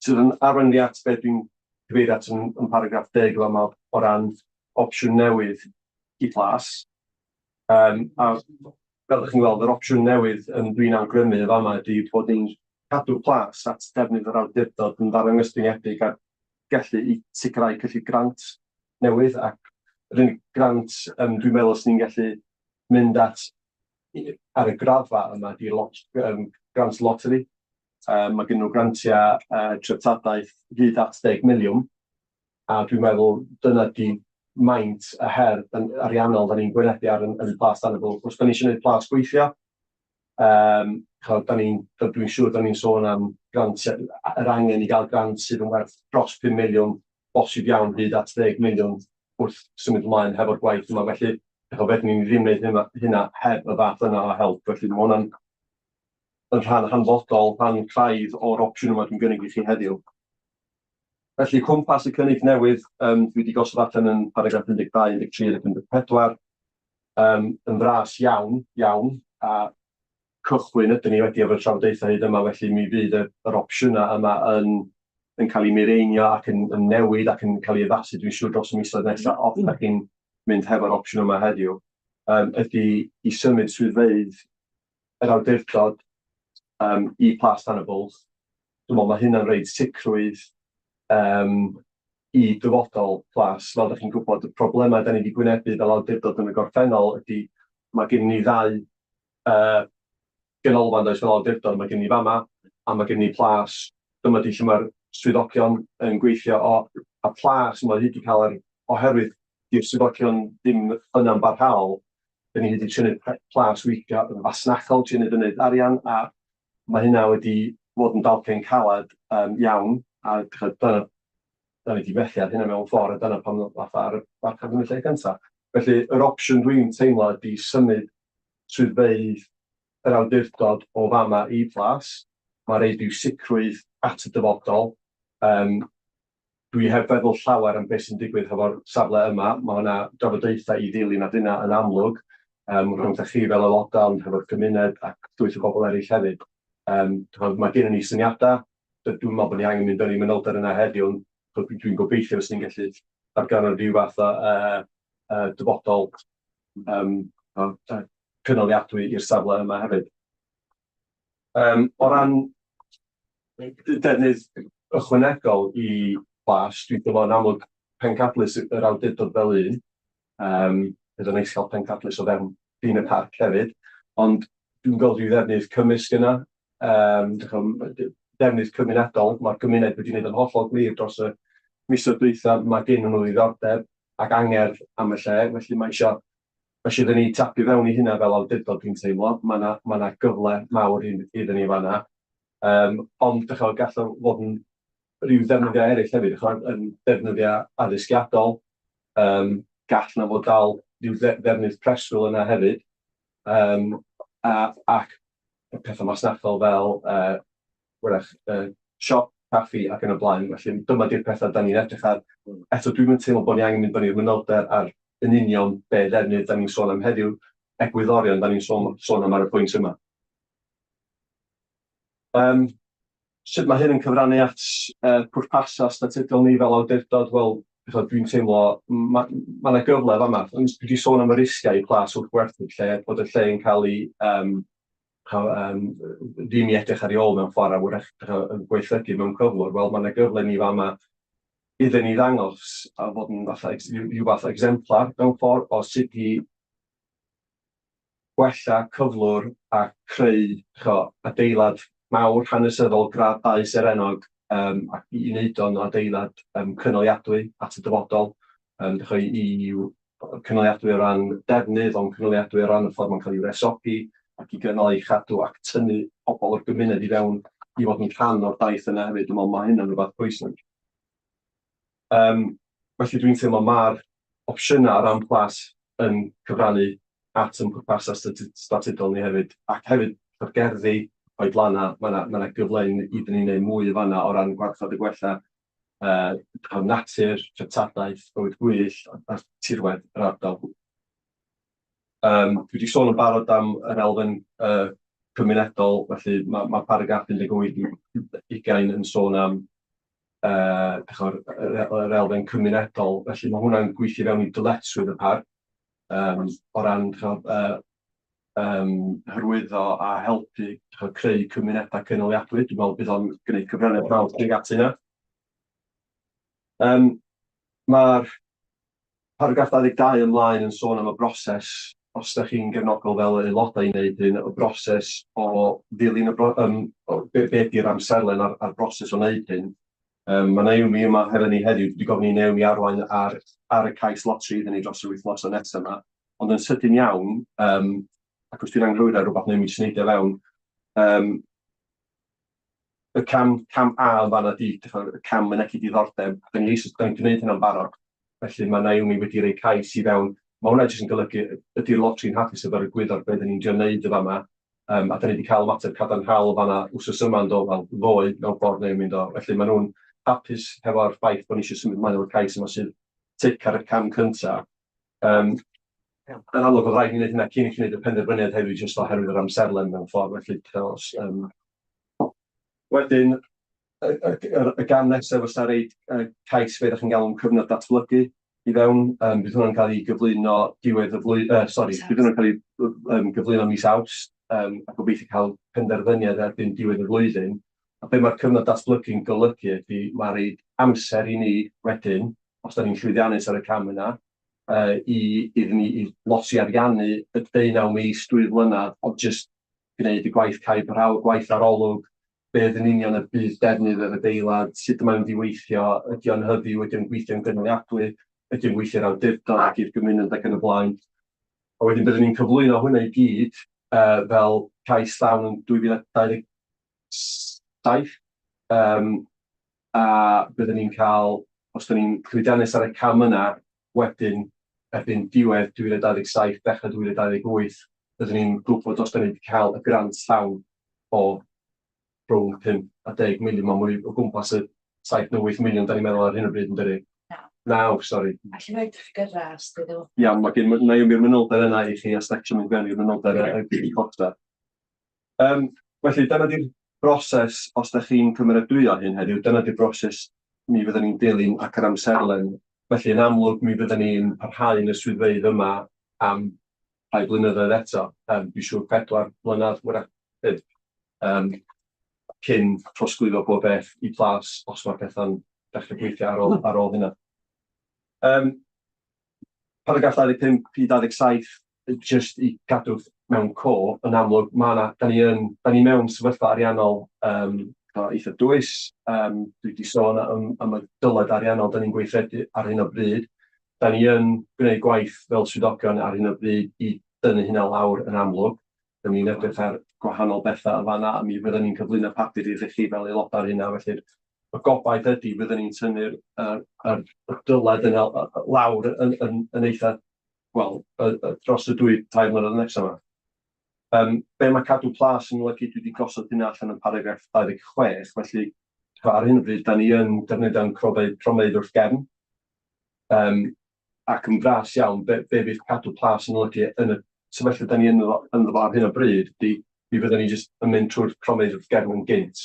Sydd yn arwain fi at beth dwi'n cyfeirio at yn, yn paragraff 10 yma o ran opsiwn newydd i Plas. Um, a fel ydych chi'n gweld, yr opsiwn newydd yn dwi'n awgrymu yn fama ydy bod ni'n cadw Plas at defnydd yr awdurdod yn ddarangostyngiedig a'r gallu i sicrhau cyllid grant newydd, ac yr unig grant um, dwi'n meddwl sy'n ni'n gallu mynd at ar y graddfa yma ydy lot, grant lottery. Mae gen nhw grantiau treftadaeth hyd at 10 miliwn, a dwi'n meddwl dyna 'di maint y her yn ariannol da ni'n gwynebu ar yn, yn Plas Dan y Bwlch. Os da ni eisiau gwneud plas gweithio, um, chod, da ni'n, dwi'n siŵr da ni'n sôn am grant, yr angen i gael grant sydd yn werth dros 5 miliwn, bosib iawn hyd at 10 miliwn wrth symud ymlaen hefo'r gwaith yma. Felly, chod, fedrwn ni ddim wneud hynna, hynna heb y fath yna o help. Felly, mae hwnna'n yn rhan hanfodol, rhan craidd o'r opsiwn yma dwi'n gynnig i chi heddiw. Felly, cwmpas y cynnig newydd, um, dwi wedi gosod allan yn paragraff 12, 13 ac 14, um, yn fras iawn, iawn, a cychwyn ydyn ni wedi efo'r trafodaethau hyd yma, felly mi fydd yr, yr opsiynau yma yn, yn cael ei mireinio ac yn, yn newid ac yn cael ei addasu, dwi'n siŵr, dros y misoedd nesaf, os ydych chi'n mynd hefo'r opsiwn yma heddiw, um, ydy i symud swyddfeydd yr awdurdod um, i Plas Dan y Bwlch. Dwi'n meddwl mae hynna'n rhaid sicrwydd um, i dyfodol Plas. Fel ydych chi'n gwybod, y problemau da ni wedi gwynebu fel awdurdod yn y gorffennol ydy mae gen ni ddau ganolfan does fel awdurdod, mae gen ni fama a mae gen ni Plas. Dyma di lle mae'r swyddogion yn gweithio o, a Plas mae hyd wedi cael ar, oherwydd di'r swyddogion ddim yna'n barhaol, da ni wedi trio neud Plas weithio yn fasnachol, trio neud yn neud arian, a mae hynna wedi bod yn dalcen caled um, iawn, a dyna, da ni wedi methu ar hynna mewn ffordd, a dyna pam fatha ar y farchnad yn y lle cyntaf. Felly, yr opsiwn dwi'n teimlo ydy symud swyddfeydd yr awdurdod o fama i Plas. Mae'n rhaid i'w sicrwydd at y dyfodol. Um, Dwi heb feddwl llawer am beth sy'n digwydd hefo'r safle yma. Mae yna drafodaethau i ddilyn ar hynna yn amlwg, um, rhwng chi fel aelodau, ond hefo'r gymuned ac llwyth o bobl eraill hefyd. Um, mae gennym ni syniadau, dwi'n meddwl bod ni angen mynd fewn i manylder yna heddiw, ond dwi'n gobeithio fyswn ni'n gallu darganfod rhyw fath o dyfodol um, cynaliadwy i'r safle yma hefyd. Um, o ran defnydd ychwanegol i Plas, dwi'n teimlo yn amlwg pencadlys yr awdurdod fel un. Um, bydd yn neis cael pencadlys o fewn ffin y parc hefyd, ond dwi'n gweld rhyw ddefnydd cymysg yna. Um, defnydd cymunedol, mae'r gymuned wedi gwneud yn hollol glir dros y misoedd dwytha, mae gen nhw ddiddordeb ac angerdd am y lle, felly mae eisiau Mae eisiau iddyn ni tapio fewn i hynna fel awdurdod dwi'n teimlo. Mae yna ma 'na gyfle mawr iddyn ni fanna. Um, ond dych chi'n gall o fod yn rhyw ddefnyddiau eraill hefyd, dych yn defnyddiau addysgiadol, um, gall na fod dal rhyw ddefnydd preswyl yna hefyd, um, a, ac pethau masnachol fel hwyrach siop, caffi ac yn y blaen. Felly dyma di'r pethau da ni'n edrych ar. Eto dwi'm yn teimlo bod ni angen mynd fyny i'r manylder ar yn union be ddefnydd da ni'n sôn am heddiw, egwyddorion da ni'n sôn, sôn am ar y pwynt yma. Sut mae hyn yn cyfrannu at pwrpasau statudol ni fel awdurdod? Wel, dwi'n teimlo mae 'na gyfle fama. Dwi wedi sôn am y risgiau i Plas wrth gwerthu lle, bod y lle yn cael ei ddim i edrych ar ei ôl mewn ffordd a wrach yn gwaethygu mewn cyflwr. Wel, mae 'na gyfle ni fama iddyn ni ddangos a fod yn fatha rhyw fath o exemplar mewn ffordd o sut i gwella cyflwr a creu ch'o' adeilad mawr hanesyddol gradd dau serennog ac i wneud o'n adeilad cynaliadwy at y dyfodol, ch'o' i i'w cynaliadwy o ran defnydd ond cynaliadwy o ran y ffordd mae'n cael ei wresogi ac i gynnal ei chadw ac tynnu pobl o'r gymuned i fewn i fod yn rhan o'r daith yna hefyd. Dwi'n meddwl mae hynna'n rhywbeth pwysig. Felly dwi'n teimlo mae'r opsiynau o ran plas yn cyfrannu at ein pwrpasau statudol ni hefyd, ac hefyd yr gerddi, oedlanna, mae yna ma 'na gyfle iddyn ni wneud mwy yn fan'na o ran gwarchod a gwella natur, treftadaeth, bywyd gwyllt a tirwedd yr ardal. Dwi wedi sôn yn barod am yr elfen cymunedol, felly mae ma paragraff 18 20 yn sôn am ch'mod, yr elfen cymunedol, felly mae hwnna'n gweithio fewn i dyletswydd y parc o ran ch'mod, hyrwyddo a helpu ch'mod, creu cymunedau cynaliadwy. Dwi'n meddwl bydd o'n gwneud cyfraniad mawr tuag at hynna. Mae'r paragraff 22 ymlaen yn sôn am y broses, os ydych chi'n gefnogol fel aelodau i wneud hyn, y broses o ddilyn y bro, o, be, be ydy'r amserlen a'r broses o wneud hyn. Mae Naomi yma hefo ni heddiw, dwi wedi gofyn i Naomi arwain ar y cais lotri iddyn ni dros yr wythnosau nesaf yma. Ond yn sydyn iawn, ac os dwi'n anghywir ar rhywbeth, Naomi jyst neidio fewn, y cam A yn fanna 'di y cam mynegi diddordeb. Da ni eisoes, da ni'n gwneud hynna'n barod. Felly mae Naomi wedi rhoi cais i fewn. Mae hwnna jyst yn golygu ydy'r lotri'n hapus efo'r egwyddor be da ni'n drio wneud yn fama. A da ni wedi cael ymateb cadarnhaol fanna wsos yma yn do, wel ddoe mewn ffordd Naomi yn do. Felly maen nhw'n hapus hefo'r ffaith bod ni eisiau symud ymlaen efo'r cais yma sydd tic ar y cam cyntaf. Yn amlwg oedd rhaid i ni wneud hynna cyn i chi wneud y penderfyniad heddiw jyst oherwydd yr amserlen mewn ffordd, felly os, wedyn y gam nesaf fysa reid cais fe ydych chi'n galw'n cyfnod datblygu i fewn. Bydd hwnna'n cael ei gyflwyno diwedd y flwyddyn, sori, bydd hwnna'n cael ei gyflwyno mis Awst, a gobeithio cael penderfyniad erbyn diwedd y flwyddyn. A be mae'r cyfnod datblygu'n golygu ydy mae'n rhaid amser i ni wedyn, os da ni'n llwyddiannus ar y cam yna, i iddyn ni i lotri ariannu y deunaw mis, 2 flynedd, o jyst gwneud y gwaith caib parhaol, gwaith arolwg, beth yn union y bydd defnydd yr adeilad, sut mae'n mynd i weithio, ydy o'n hyfyw, ydy o'n gweithio'n gynaliadwy, ydy o'n gweithio'r awdurdod ac i'r gymuned ac yn y blaen. A wedyn byddwn ni'n cyflwyno hwnna i gyd fel cais llawn yn 2027. A byddwn ni'n cael, os da ni'n llwyddiannus ar y cam yna, wedyn erbyn diwedd 2027, dechrau 2028, byddwn ni'n gwybod os da ni wedi cael y grant llawn o rhwng 5 a 10 miliwn, mae'n mwy o gwmpas y 7 neu 8 miliwn da ni'n meddwl ar hyn o bryd yn dydi? 9, sori. Allai roid ffigyrau os dwi ddim. Iawn, mae gen Naomi'r manylder yna i chi os da chi eisiau mynd fewn i'r manylder y costa. Felly dyna di'r broses, os da chi'n cymeradwyo hyn heddiw, dyna di'r broses mi fyddwn ni'n dilyn ac yr amserlen. Felly yn amlwg mi fyddwn ni'n parhau yn y swyddfeydd yma am rhai blynyddoedd eto. Dwi'n siŵr 4 blynedd, wrach 5, cyn trosglwyddo bob beth i Plas os mae pethau'n dechrau gweithio ar ôl hynna. Paragraff 25 i 27, jyst i gadw mewn co, yn amlwg, mae yna, da ni mewn sefyllfa ariannol eitha dwys. Dwi wedi sôn am y dyled ariannol da ni'n gweithredu ar hyn o bryd. Da ni yn gwneud gwaith fel swyddogion ar hyn o bryd i dynnu hynna lawr yn amlwg. Da ni'n edrych ar gwahanol bethau yn fanna, a mi fyddwn ni'n cyflwyno papur i chi fel aelodau ar hynna. Felly y gobaith ydy fyddwn ni'n tynnu'r yr dyled yna lawr yn eitha, wel, dros y 2, 3 mlynedd nesaf yma. Be mae cadw Plas yn olygu, dwi wedi gosod hynna allan yn paragraff 26, felly ar hyn o bryd, da ni yn defnyddio'n cronfeydd wrth gefn. Ac yn fras iawn, be fydd cadw Plas yn olygu yn y sefyllfa da ni ynddo fo ar hyn o bryd, ydy Mi fyddwn ni jyst yn mynd trwy'r cronfeydd wrth gefn yn gynt.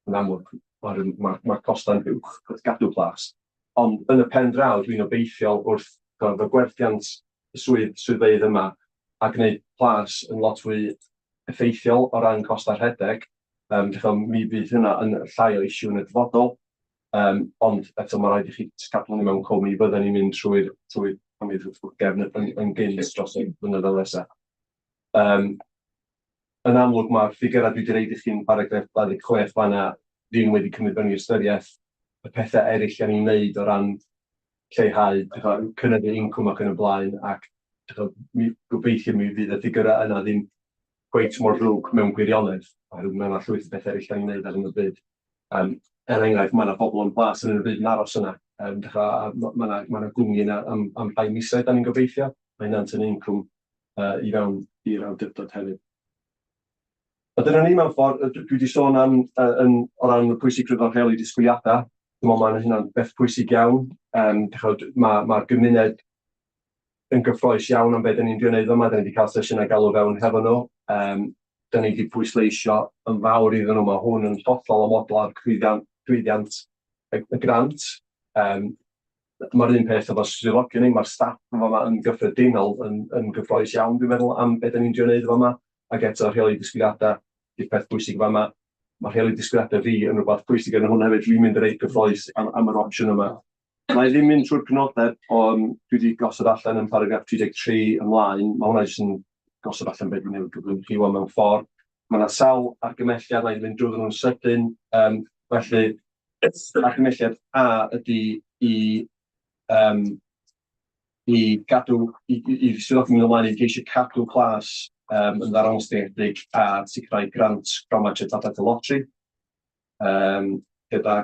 Yn amlwg, mae'r ma, ma costau'n uwch wrth gadw plas. Ond yn y pen draw, dwi'n obeithiol wrth gweld y gwerthiant y swydd, swyddfeydd yma a gwneud plas yn lot fwy effeithiol o ran costau rhedeg, dych mi fydd hynna yn llai o issue yn y dyfodol. Ond eto mae rhaid i chi cadw hynny mewn co, mi fydden ni'n mynd trwy'r trwy wrth gefn yn gynt dros y blynyddoedd nesaf. Yn amlwg mae'r ffigurau dwi wedi reid i chi'n paragraff 26 fanna ddim wedi cymryd fewn i ystyriaeth y pethau eraill da ni'n neud o ran lleihau, cynyddu incwm ac yn y blaen, ac mi, gobeithio mi fydd y ffigurau yna ddim cweit mor ddrwg mewn gwirionedd, oherwydd mae yna llwyth o bethau eraill da ni'n neud ar hyn o bryd. Er enghraifft, mae yna bobl yn Plas yn y bryd yn aros yna. Mae yna ma gwmni yna am rhai misoedd da ni'n gobeithio. Mae hynna'n tynnu incwm i fewn i'r awdurdod hefyd. A dyna ni mewn ffordd, dwi wedi sôn am yn, o ran y pwysigrwydd o'r rheoli disgwyliadau. Dwi'n meddwl mae'n hynna'n beth pwysig iawn. Mae'r ma gymuned yn gyffrous iawn am beth 'dan ni'n drio neud yma. 'Dan ni wedi cael sesiynau galw fewn hefo nhw. 'Dan ni wedi pwysleisio yn fawr iddyn nhw, mae hwn yn hollol amodol ar llwyddiant, llwyddiant y grant. Mae'r un peth efo swyddogion ni, mae'r staff yn fama yn gyffredinol yn gyffrous iawn, dwi'n meddwl, am beth 'dan ni'n drio neud fama. Ac eto, rheoli disgwyliadau ydy'r peth pwysig fama. Mae rheoli disgwyliadau fi yn rhywbeth pwysig yn hwn hefyd. Dwi'n mynd reit gyffrous am yr opsiwn yma. Mae ddim mynd trwy'r crynodeb, ond dwi wedi gosod allan yn paragraff 33 ymlaen. Mae hwnna jyst yn gosod allan beth dwi'n newydd gyflwyno chi wan mewn ffordd. Mae yna sawl argymelliad, na i fynd drwy nhw'n sydyn. Felly, argymelliad A ydy i gadw, i swyddogion mynd ymlaen i geisio cadw Plas yn ddarostyngedig a sicrhau grant Cronfa Treftadaeth y Lotri. Gyda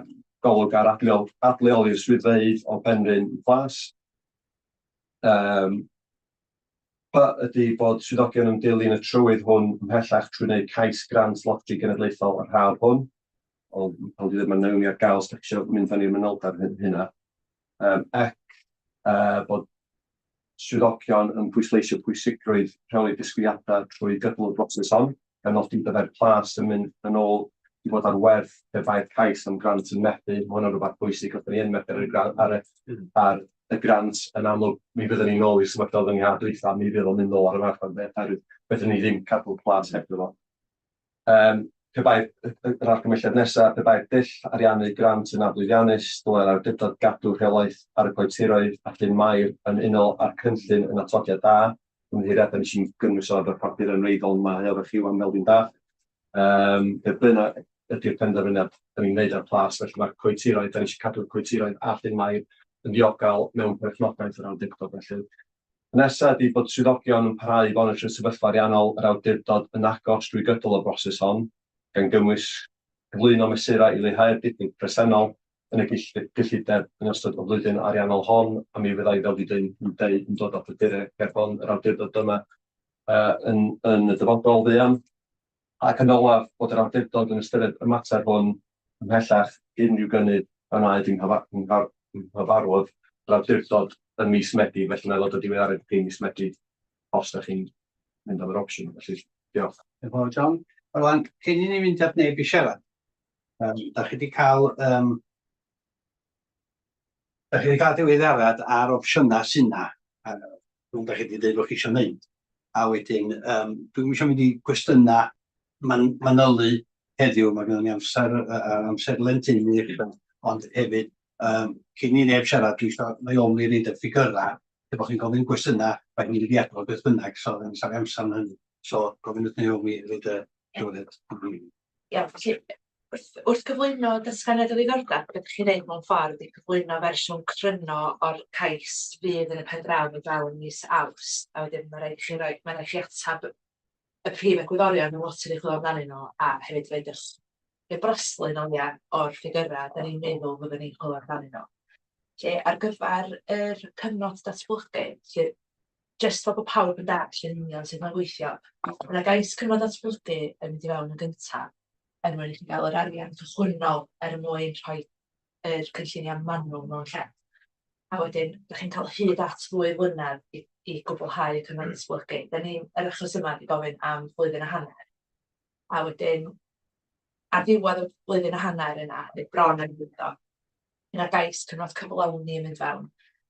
golwg ar adleoli'r swyddfeydd o Penrhyn i Plas. B ydy bod swyddogion yn dilyn y trywydd hwn ymhellach trwy wneud cais grant Lotri Genedlaethol yr haf hwn. Ond fel dwi dweud, mae Naomi ar gael os ydych chi eisiau mynd fewn i'r manylder hynna. Ac bod swyddogion yn pwysleisio pwysigrwydd rheoli disgwyliadau trwy gydol y broses hon, gan nodi byddai'r plas yn mynd yn ôl i fod ar werth pe bai'r cais am grant yn methu. Mae hwnna'n rhywbeth pwysig, os ni yn methu ar y grant, yn amlwg mi fyddwn ni'n ôl i'r sefyllfa oedden ni ar dwytha, mi fydd o'n mynd nôl ar y farchnad, oherwydd fedrwn ni ddim cadw'r plas hebddo fo. Pe bai'r yr argymhelliad nesaf, pe bai'r dull ariannu grant yn aflwyddiannus, dylai'r awdurdod gadw rheolaeth ar y coetiroedd a Llyn Mair yn unol â'r cynllun yn atodiad A. Ymddiheuriadau, nes i'm gynnwys o efo'r papur yn wreiddiol, mae efo chi wan fel dwi'n dallt. Be bynnag ydy'r penderfyniad da ni'n wneud ar Plas, felly mae'r coetiroedd, da ni eisiau cadw'r coetiroedd a Llyn Mair yn ddiogel mewn perchnogaeth yr awdurdod felly. Y nesaf ydy bod swyddogion yn parhau i fonitro sefyllfa ariannol yr awdurdod yn agos drwy gydol y broses hon, gan gynnwys cyflwyno mesurau i leihau'r diffyg presennol yn y gyllideb yn ystod y flwyddyn ariannol hon, a mi fyddai, fel dwi 'di deud, yn dod â phryderau gerbron yr awdurdod yma yn y dyfodol fuan. Ac yn olaf, bod yr awdurdod yn ystyried y mater hwn ymhellach unrhyw gynnydd a wnaed yng nghyfarfod yr awdurdod ym mis Medi, felly wna i ddod â diweddariad i chi mis Medi os ydych chi'n mynd am yr opsiwn. Felly, diolch. Diolch yn fawr, John. Rwan, cyn i ni fynd at neb i siarad, da chi wedi cael um, da chi wedi cael diweddariad ar opsiynau sy'n na, rhwng da chi wedi dweud bod chi eisiau gwneud. A wedyn, dwi'm eisiau mynd i gwestiynau manylu heddiw, mae gennym ni amser, amserlen tynnu i chi, ond hefyd, cyn i neb siarad, dwi eisiau Naomi reid y ffigyrau, lle bod chi'n gofyn gwestiynau, mae hi'n mynd i adrodd beth bynnag, so ddim safio amser yn hynny. So, gofyn wrth Naomi reid y diwedd. Iawn, felly wrth gyflwyno datganiad o ddiddordeb, be dach chi'n neud mewn ffordd ydy cyflwyno fersiwn cryno o'r cais fydd yn y pen draw yn draw yn mis Awst, a wedyn ma' raid i chi roi, ma' raid chi atab y prif egwyddorion y loteri chwilio amdanyn nhw, a hefyd roid eich neu braslun o leia o'r ffigyrau dan ni'n meddwl fyddwn ni'n chwilio amdanyn nhw. Felly ar gyfer yr cyfnod datblygu, felly jyst fel bod pawb yn dallt yn union sut mae'n gweithio, ma' 'na gais cyfnod datblygu yn mynd i fewn yn gynta er mwyn i chi gael yr arian cychwynnol er mwyn rhoi yr cynlluniau manwl mewn lle. A wedyn, dach chi'n cael hyd at ddwy flynedd i gwblhau y cyfnod datblygu. Dan ni, yr achos yma, 'di gofyn am flwyddyn a hanner. A wedyn, ar ddiwedd y flwyddyn a hanner yna, neu bron yn ddiwedd, yna gais cyfnod cyflawni yn mynd fewn,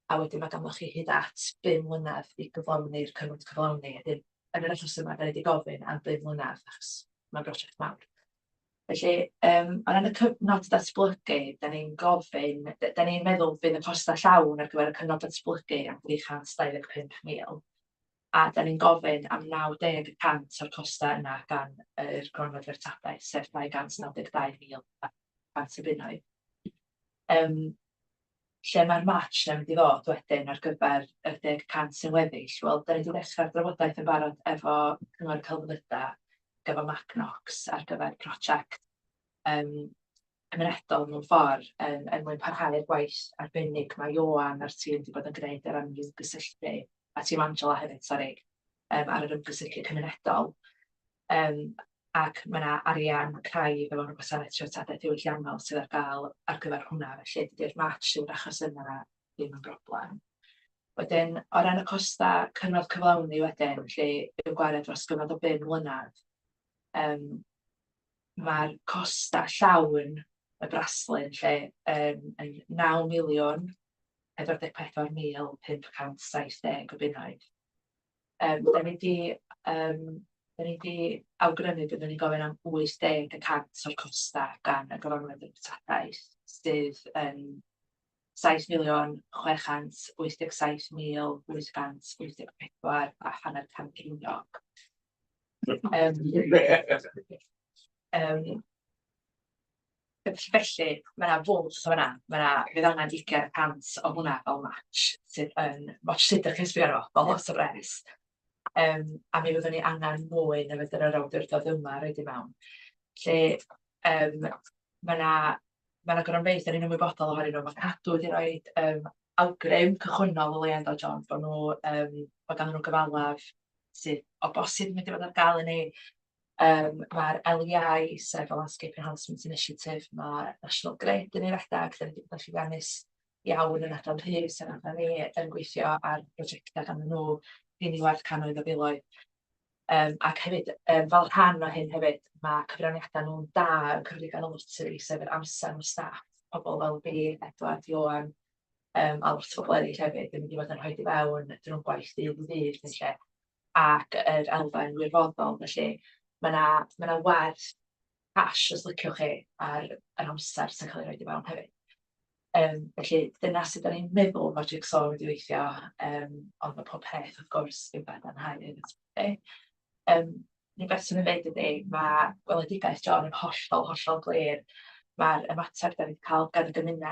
a wedyn mae ganddo chi hyd at 5 mlynedd i gyflawni'r cyfnod cyflawni. Wedyn, yn yr achos yma, da ni wedi gofyn am 5 mlynedd, achos mae'n brosiect mawr. Felly, o ran y cyfnod datblygu, da ni'n gofyn, da ni'n meddwl bydd y costau llawn ar gyfer y cyfnod datblygu am 325,000, a da ni'n gofyn am 90 y cant o'r costau yna gan yr Gronfa Dreftadaeth, sef 292,100 o bunnoedd. Lle mae'r match 'na mynd i ddod wedyn ar gyfer yr 10% sy'n weddill? Wel, da ni wedi dechrau'r drafodaeth yn barod efo Cyngor y Celfyddydau ac efo Magnox ar gyfer prosiect cymunedol mewn ffordd, er mwyn parhau'r gwaith arbennig mae Ioan a'r tîm wedi bod yn gwneud ar ran ymgysylltu, a tîm Angela hefyd, sori, ar yr ymgysylltu cymunedol. Ac mae 'na arian craidd o fewn y Gwasanaeth Treftadaeth Diwylliannol sydd ar gael ar gyfer hwnna, felly dydy'r match yn yr achos yna ddim yn broblem. Wedyn, o ran y costau cyfnod cyflawni wedyn, felly i'w gwario dros gyfnod o bum mlynedd, ma'r costau llawn y braslun 'lly yn 9,044,570 o bunnoedd. Da ni 'di da ni 'di awgrymu byddwn ni'n gofyn am 80% o'r costau gan y Gronfa Dreftadaeth, sydd yn 7,687,884 a hanner can ceiniog. Felly, mae 'na fwlch yn fan'na, ma' 'na... fydd angen 20% o hwnna fel match, sydd yn, mots sut dach chi'n sbio arno fo, mae'n lot o bres. A mi fyddwn ni angen mwy na fedr yr awdurdod yma roid i mewn. 'Lly ma' 'na ma' 'na gronfeydd dan ni'n ymwybodol ohonyn nhw. Ma' Cadw wedi rhoid awgrym cychwynnol o leia yndo John, bod nhw bod ganddyn nhw gyfalaf sydd o bosib yn mynd i fod ar gael i ni. Ma'r LEI, sef y Landscape Enhancement Initiative, ma' National Grid yn ei redeg, dan ni 'di bod yn llwyddiannus iawn yn adran Rhys a'n adran ni yn gweithio ar brosiectau ganddyn nhw, rheini werth cannoedd o filoedd. Ac hefyd, fel rhan o hyn hefyd, ma' cyfraniadau nhw'n da yn cyfrif y loteri, sef yr amser ma' staff, pobl fel fi, Edward, Ioan, a lot o bobl eraill hefyd yn mynd i fod yn rhoi i fewn drwy'n gwaith dydd i ddydd felly, ac yr elfen wirfoddol. Felly ma' 'na ma' 'na werth cash, os liciwch chi, ar yr amser sy'n cael ei roid i fewn hefyd. Felly dyna sut dan ni'n meddwl ma'r jig-so yn mynd i weithio, ond ma' pob peth wrth gwrs i'w gadarnhau hefyd. Unig beth 'swn i'n ddeud ydy, ma' gweledigaeth John yn hollol, hollol glir. Ma'r ymateb dan ni 'di cael gan y gymuned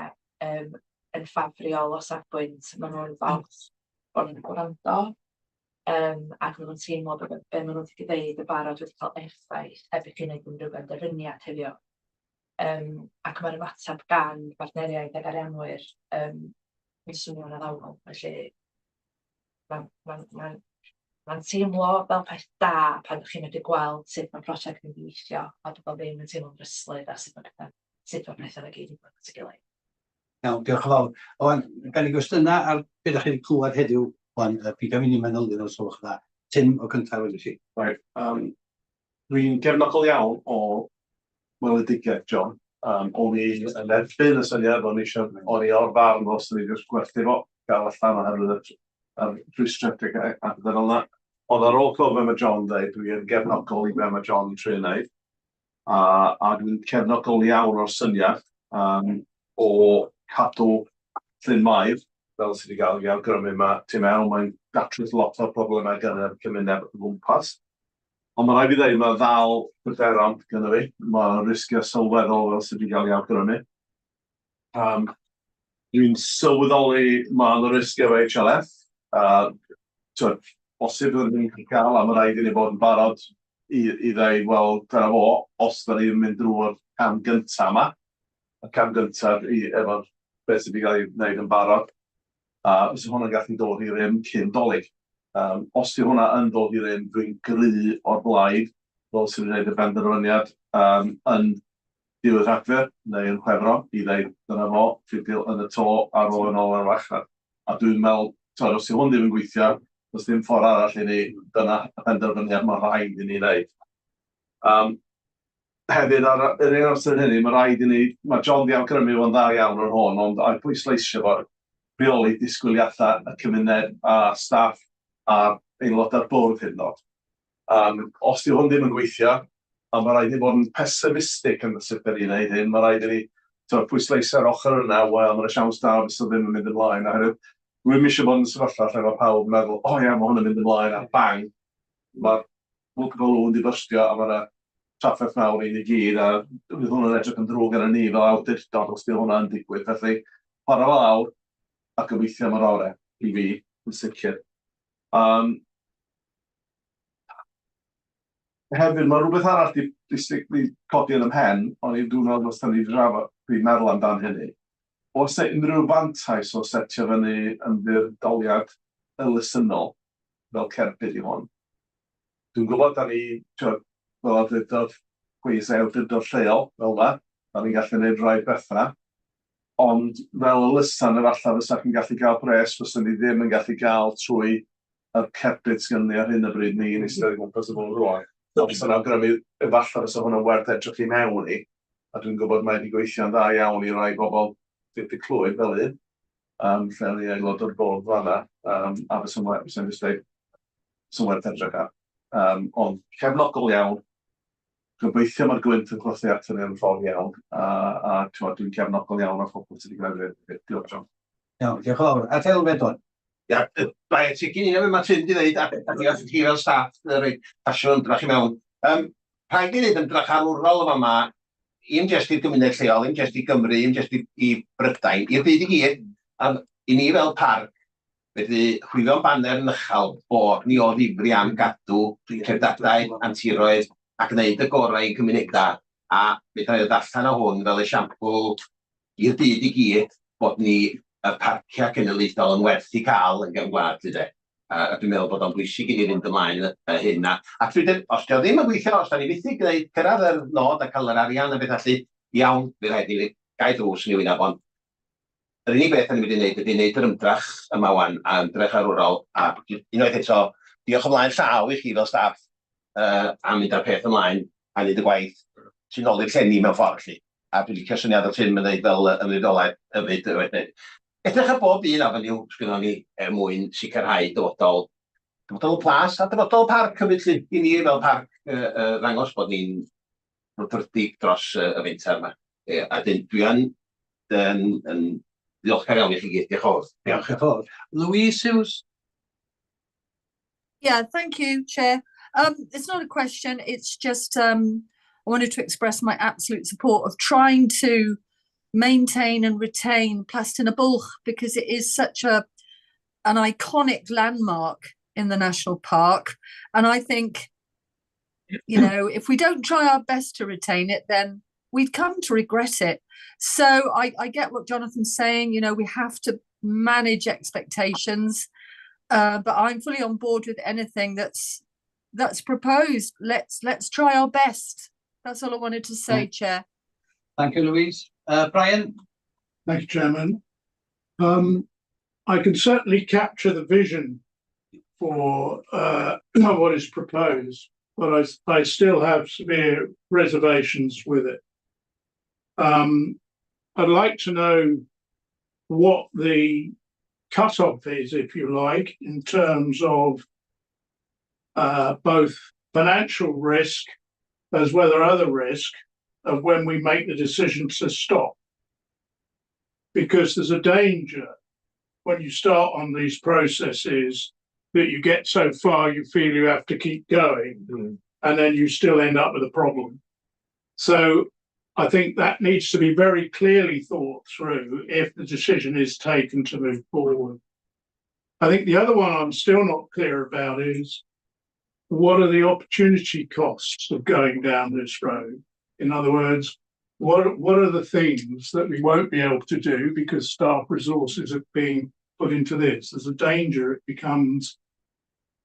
yn ffafriol o safbwynt, maen nhw'n falch bod ni'n gwrando, ac maen nhw'n teimlo bod be maen nhw wedi ddeud yn barod wedi cael effaith heb i chi wneud unrhyw benderfyniad heddiw. Ac mae'r ymateb gan bartneriaid ac arianwyr yn swnio'n addawol, felly mae'n mae'n mae'n mae'n teimlo fel peth da pan dach chi'n medru gweld sut mae prosiect yn gweithio a bod o ddim yn teimlo'n ddryslyd a sut mae pethau sut mae pethau i gyd yn dod at ei gilydd. Iawn, diolch yn fawr. Owen, gan i gwestiynau ar beth ydych chi wedi clywed heddiw, wan, peidio mynd i manylion os gwelwch yn dda. Tim o cyntaf wedyn chi. Right, dwi'n gefnogol iawn o weledigaeth John. O'n i yn erbyn y syniad, o'n i eisiau, o'n i o'r farn os o'n i jyst gwerthu fo, gael allan oherwydd y yr rhwystredigaeth a pethau fel yna. Ond ar ôl clywed be mae John dweud, dwi yn gefnogol i be mae John yn trio wneud. A dwi'n cefnogol iawn o'r syniad o cadw Llyn Mair, fel sydd wedi cael ei awgrymu yma tu mewn, mae'n datrys lot o'r problemau gan yr cymuned o gwmpas. Ond mae rhaid fi ddeud, mae ddal pryderon gyda fi, mae risgiau sylweddol fel sydd wedi cael ei awgrymu. Dwi'n sylweddoli mae yna risg efo HLF, a tibod, bosib fydden ni'n cael, a mae rhaid i ni fod yn barod i ddeud, wel, dyna fo, os da ni'n mynd drwy'r cam gyntaf yma, y cam gyntaf i, efo'r beth sydd wedi cael ei wneud yn barod, a fysa hwnna'n gallu dod i rym cyn Dolig. Os 'di hwnna yn dod i rym, dwi'n gry o'r blaid, fel sydd wedi gwneud y benderfyniad yn diwedd Rhagfyr neu yn Chwefror i ddeud dyna fo, ffidil yn y to a rho yn ôl ar y farchnad. A dwi'n meddwl, tibod, os 'di hwn ddim yn gweithio, does dim ffordd arall i ni, dyna y penderfyniad mae rhaid i ni wneud. Hefyd, ar yr un amser hynny, mae rhaid i ni, mae John di awgrymu fo'n dda iawn o'r hwn, ond a'i pwysleisio fo rheoli disgwyliadau y cymuned a staff a'r aelodau'r bwrdd hyd yn oed. Os 'di hwn ddim yn gweithio, a mae rhaid i ni fod yn pessimistic yn sut dan ni'n neud hyn, mae rhaid i ni tibod, pwysleisio ar ochr yna, wel, mae'n siawns da fysa ddim yn mynd ymlaen, oherwydd dwi'm eisiau bod yn sefyllfa lle mae pawb yn meddwl, o ia, mae hwn yn mynd ymlaen, a bang, mae'r balŵn 'di byrstio a mae yna trafferth mawr i ni gyd, a fydd hwn yn edrych yn ddrwg arno ni fel awdurdod os 'di hwnna'n digwydd. Felly, chwarae fo lawr a gobeithio am yr orau i fi, yn sicr. Hefyd, mae rhywbeth arall di, di, di codi yn 'y mhen, ond i dwi'n meddwl os da ni wedi drafod, dwi'n meddwl amdan hynny. Oes 'na unrhyw fantais o setio fyny ymddiriedoliad elusennol fel cerbyd i hwn? Dwi'n gwybod da ni, tibod, fel awdurdod, pwys awdurdod lleol fel yna, da ni'n gallu gwneud rhai bethau, ond fel elusen efallai fysa chi'n gallu cael pres fysa ni ddim yn gallu cael trwy yr cerbyd sydd ni ar hyn o bryd ni yn eistedd o gwmpas y bwrdd rŵan. Ond fysa'n awgrymu efallai fysa hwnna'n werth edrych i mewn i, a dwi'n gwybod mae wedi gweithio'n dda iawn i rai bobl Dyffryn Clwyd fel un, lle o'n i aelod o'r bwrdd fan'na, a fysa'n werth, fysa'n jyst deud, fysa'n werth edrych ar. Ond cefnogol iawn, gobeithio mae'r gwynt yn chwythu ato ni yn y ffordd iawn, a timod, dwi'n cefnogol iawn o'r ffocws sydd wedi cael ei wneud. Diolch, John. Iawn, diolch yn fawr. A Elfed wan? Ia, mae ategu un o'r mae Tim 'di ddeud, a diolch i chi fel staff rhoi pasio ymdrech i mewn. Rhaid i wneud ymdrech arwrol yn fama, un jyst i'r gymuned lleol, un jyst i Gymru, un jyst i Brydain, i'r byd i gyd. A i ni fel parc, fedru chwifio'n baner yn uchel bod ni o ddifri am gadw treftadaeth a'n tiroedd a gwneud y gorau i'n cymunedau, a fedra i ddod allan o hwn fel esiampl i'r byd i gyd bod ni, y parciau cenedlaethol, yn werth eu cael yn gefn gwlad 'lly de. A dwi'n meddwl bod o'n bwysig i ni fynd ymlaen y hyn. A trwy dyn, os 'di o ddim yn gweithio, os 'da ni methu gwneud, cyrraedd yr nod a cael yr arian a beth felly, iawn, fydd rhaid i ni gau drws yn ei wyneb, ond yr unig beth 'da ni'n mynd i wneud ydy wneud yr ymdrech yma 'wan, a ymdrech arwrol, a unwaith eto, diolch ymlaen llaw i chi fel staff am mynd â'r peth ymlaen a wneud y gwaith tu nôl i'r llenni mewn ffordd 'lly. A dwi'n licio'r syniad o Tim yn dweud fel ymddiriedolaeth hefyd, wedyn edrych ar bob un avenue sgynnon ni er mwyn sicrhau dyfodol, dyfodol y plas a dyfodol y parc hefyd 'lly, i ni fel parc ddangos bod ni'n brwdfrydig dros y fenter yma. Ie, a dyn, dwi yn, yn, yn ddiolchgar iawn i chi gyd, diolch yn fawr. Diolch yn fawr. Louise Hughes? Yeah, thank you, Chair. It's not a question, it's just I wanted to express my absolute support of trying to maintain and retain Plas Bwlch because it is such an iconic landmark in the national park. And I think, if we don't try our best to retain it, then we'd come to regret it. So I get what Jonathan's saying, we have to manage expectations, but I'm fully on board with anything that's proposed. Let's try our best. That's all I wanted to say, Chair. Thank you, Louise. Brian? Thank you, Chairman. I can certainly capture the vision for what is proposed, but I still have severe reservations with it. I'd like to know what the cutoff is, if you like, in terms of both financial risk as well as other risk of when we make the decision to stop. Because there's a danger when you start on these processes that you get so far you feel you have to keep going, and then you still end up with a problem. So I think that needs to be very clearly thought through if the decision is taken to move forward. I think the other one I'm still not clear about is what are the opportunity costs of going down this road? In other words, what are the things that we won't be able to do because staff resources are being put into this? There's a danger it becomes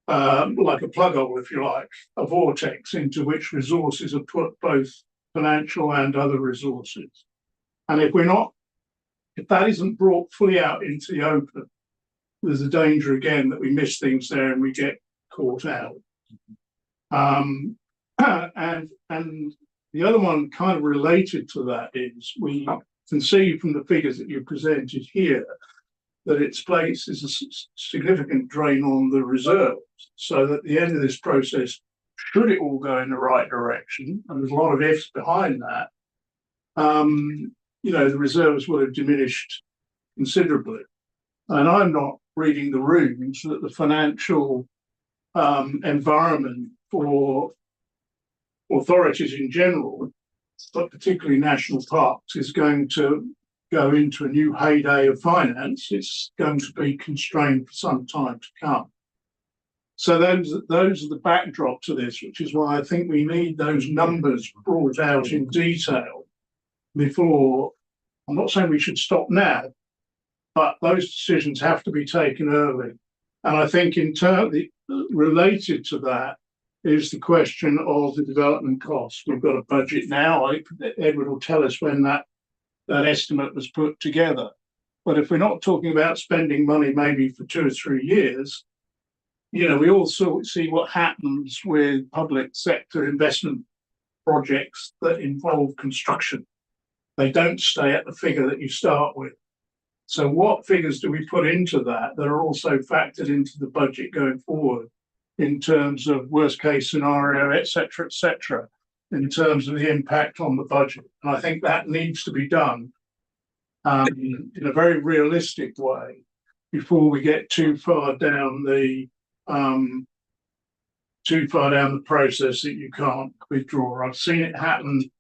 like a plug hole, if you like, a vortex into which resources are put, both financial and other resources. And if we're not, if that isn't brought fully out into the open, there's a danger again that we miss things there and we get caught out. And The other one kind of related to that is we can see from the figures that you presented here that its place is a significant drain on the reserves. So that at the end of this process, should it all go in the right direction, and there's a lot of ifs behind that, you know, the reserves will have diminished considerably. And I'm not reading the rooms that the financial environment for authorities in general, but particularly national parks, is going to go into a new heyday of finance. It's going to be constrained for some time to come. So those are the backdrop to this, which is why I think we need those numbers brought out in detail before. I'm not saying we should stop now, but those decisions have to be taken early. And I think in terms related to that is the question of the development costs. We've got a budget now. Edward will tell us when that estimate was put together. But if we're not talking about spending money maybe for 2 or 3 years, you know, we also see what happens with public sector investment projects that involve construction. They don't stay at the figure that you start with. So what figures do we put into that that are also factored into the budget going forward in terms of worst case scenario, et cetera, in terms of the impact on the budget? And I think that needs to be done in a very realistic way before we get too far down the process that you can't withdraw. I've seen it happen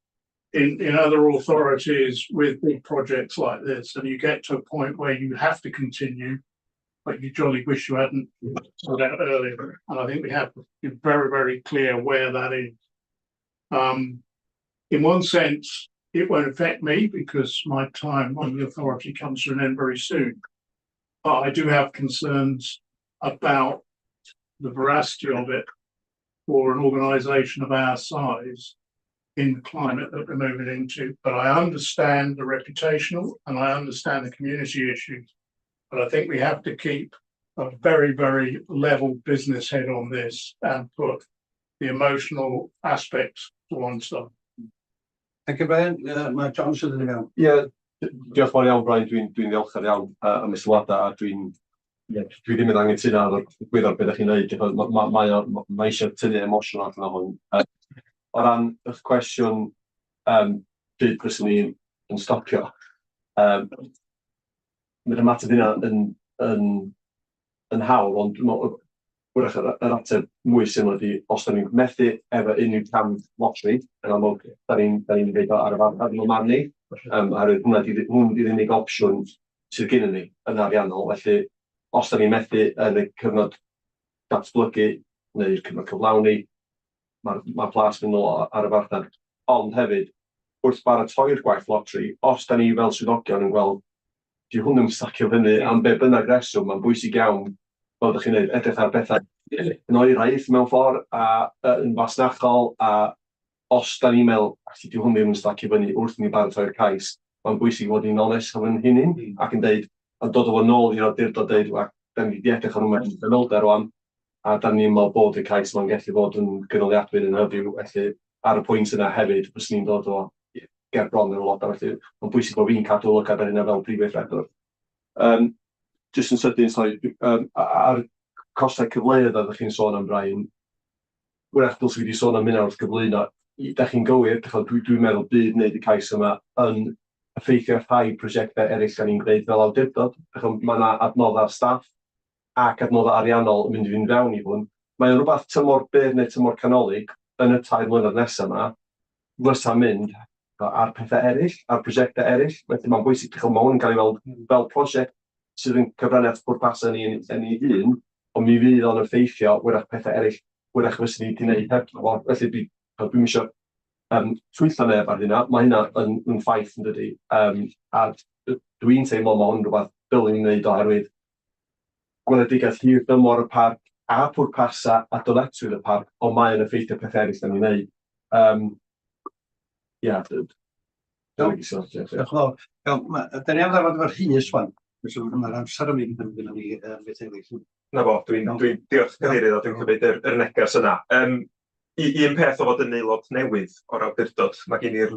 in other authorities with big projects like this, and you get to a point where you have to continue, but you jolly wish you hadn't sorted out earlier. And I think we have to be very, very clear where that is. In one sense, it won't affect me because my time on the authority comes to an end very soon. But I do have concerns about the veracity of it for an organisation of our size in the climate that we're moving into. But I understand the reputational and I understand the community issues. But I think we have to keep a very, very level business head on this and put the emotional aspects to one side. Thank you, Brian. Mae John sydd yn ei fewn. Ie, diolch yn fawr iawn, Brian. Dwi'n ddiolchgar iawn am y sylwadau a dwi ddim yn anghytuno ar gwyddor beth ydych chi'n neud. Mae eisiau tynnu emosiwn allan o hwn. O ran eich cwestiwn, pryd fyswn ni yn stopio, mae'r ymateb hynna yn hawdd, ond dwi'n meddwl hwyrach yr ateb mwy syml ydy, os da ni'n methu efo unrhyw cam lotri, yn amlwg, da ni'n dweud o ar y farchnad yn ymwneud ni, oherwydd hwnna di'r unig opsiwn sydd gennym ni yn ariannol. Felly, os da ni'n methu yn y cyfnod datblygu neu'r cyfnod cyflawni, mae'r plas mynd nôl ar y farchnad. Ond hefyd, wrth baratoi'r gwaith lotri, os da ni fel swyddogion yn gweld di hwn ddim stacio fyny am be bynnag reswm, mae'n bwysig iawn, fel ydych chi'n dweud, edrych ar bethau yn oeraidd mewn ffordd a yn fasnachol, a os da ni'n meddwl, actually, di hwn ddim yn stacio fyny wrth i ni baratoi'r cais, mae'n bwysig fod ni'n onest efo'n hunain ac yn deud, a dod o fo nôl i'r awdurdod deud, wel, da ni wedi edrych ar hwn manylder rwan, a da ni'n meddwl bod y cais ma'n gallu bod yn gynaliadwy yn hyfyw, felly ar y pwynt yna hefyd, fyswn ni'n dod o ger bron yr aelodau, felly mae'n bwysig bod fi'n cadw lygad ar hynna fel prif weithredwr. Jyst yn sydyn, sori, ar costau cyfleoedd oeddech chi'n sôn am, Brian, wrach dylse fi wedi sôn am hynna wrth gyflwyno. Da chi'n gywir, dwi'n meddwl bydd wneud y cais yma yn effeithio rhai prosiectau eraill da ni'n gwneud fel awdurdod. Mae yna adnoddau staff ac adnoddau ariannol yn mynd i fynd fewn i hwn. Mae'n rhywbeth tymor byr neu tymor canolig yn y 3 mlynedd nesaf yma, fysa mynd ar pethau eraill, ar prosiectau eraill. Felly mae'n bwysig, mae hwn yn cael ei weld fel prosiect sydd yn cyfrannu at bwrpasau ni yn ei hun, ond mi fydd o'n effeithio wrach pethau eraill, wrach fyswn ni wedi gwneud heb fo. Felly dwi'm isio twyllo neb ar hynna, mae hynna yn ffaith yn dydi. A dwi'n teimlo mae hwn rhywbeth dylwn ni wneud oherwydd gweledigaeth hir dymor y parc a pwrpasau a dyletswydd y parc, ond mae o'n effeithio pethau eraill da ni'n wneud. Ia, Diolch yn fawr. Iawn, da ni am ddarfod efo'r Rhys wan. Mae'r amser yn mynd yn gyda ni beth eraill. Na fo, dwi'n diolch cadeirydd a dwi'n cymryd yr neges yna. Un peth o fod yn aelod newydd o'r awdurdod, mae gen i'r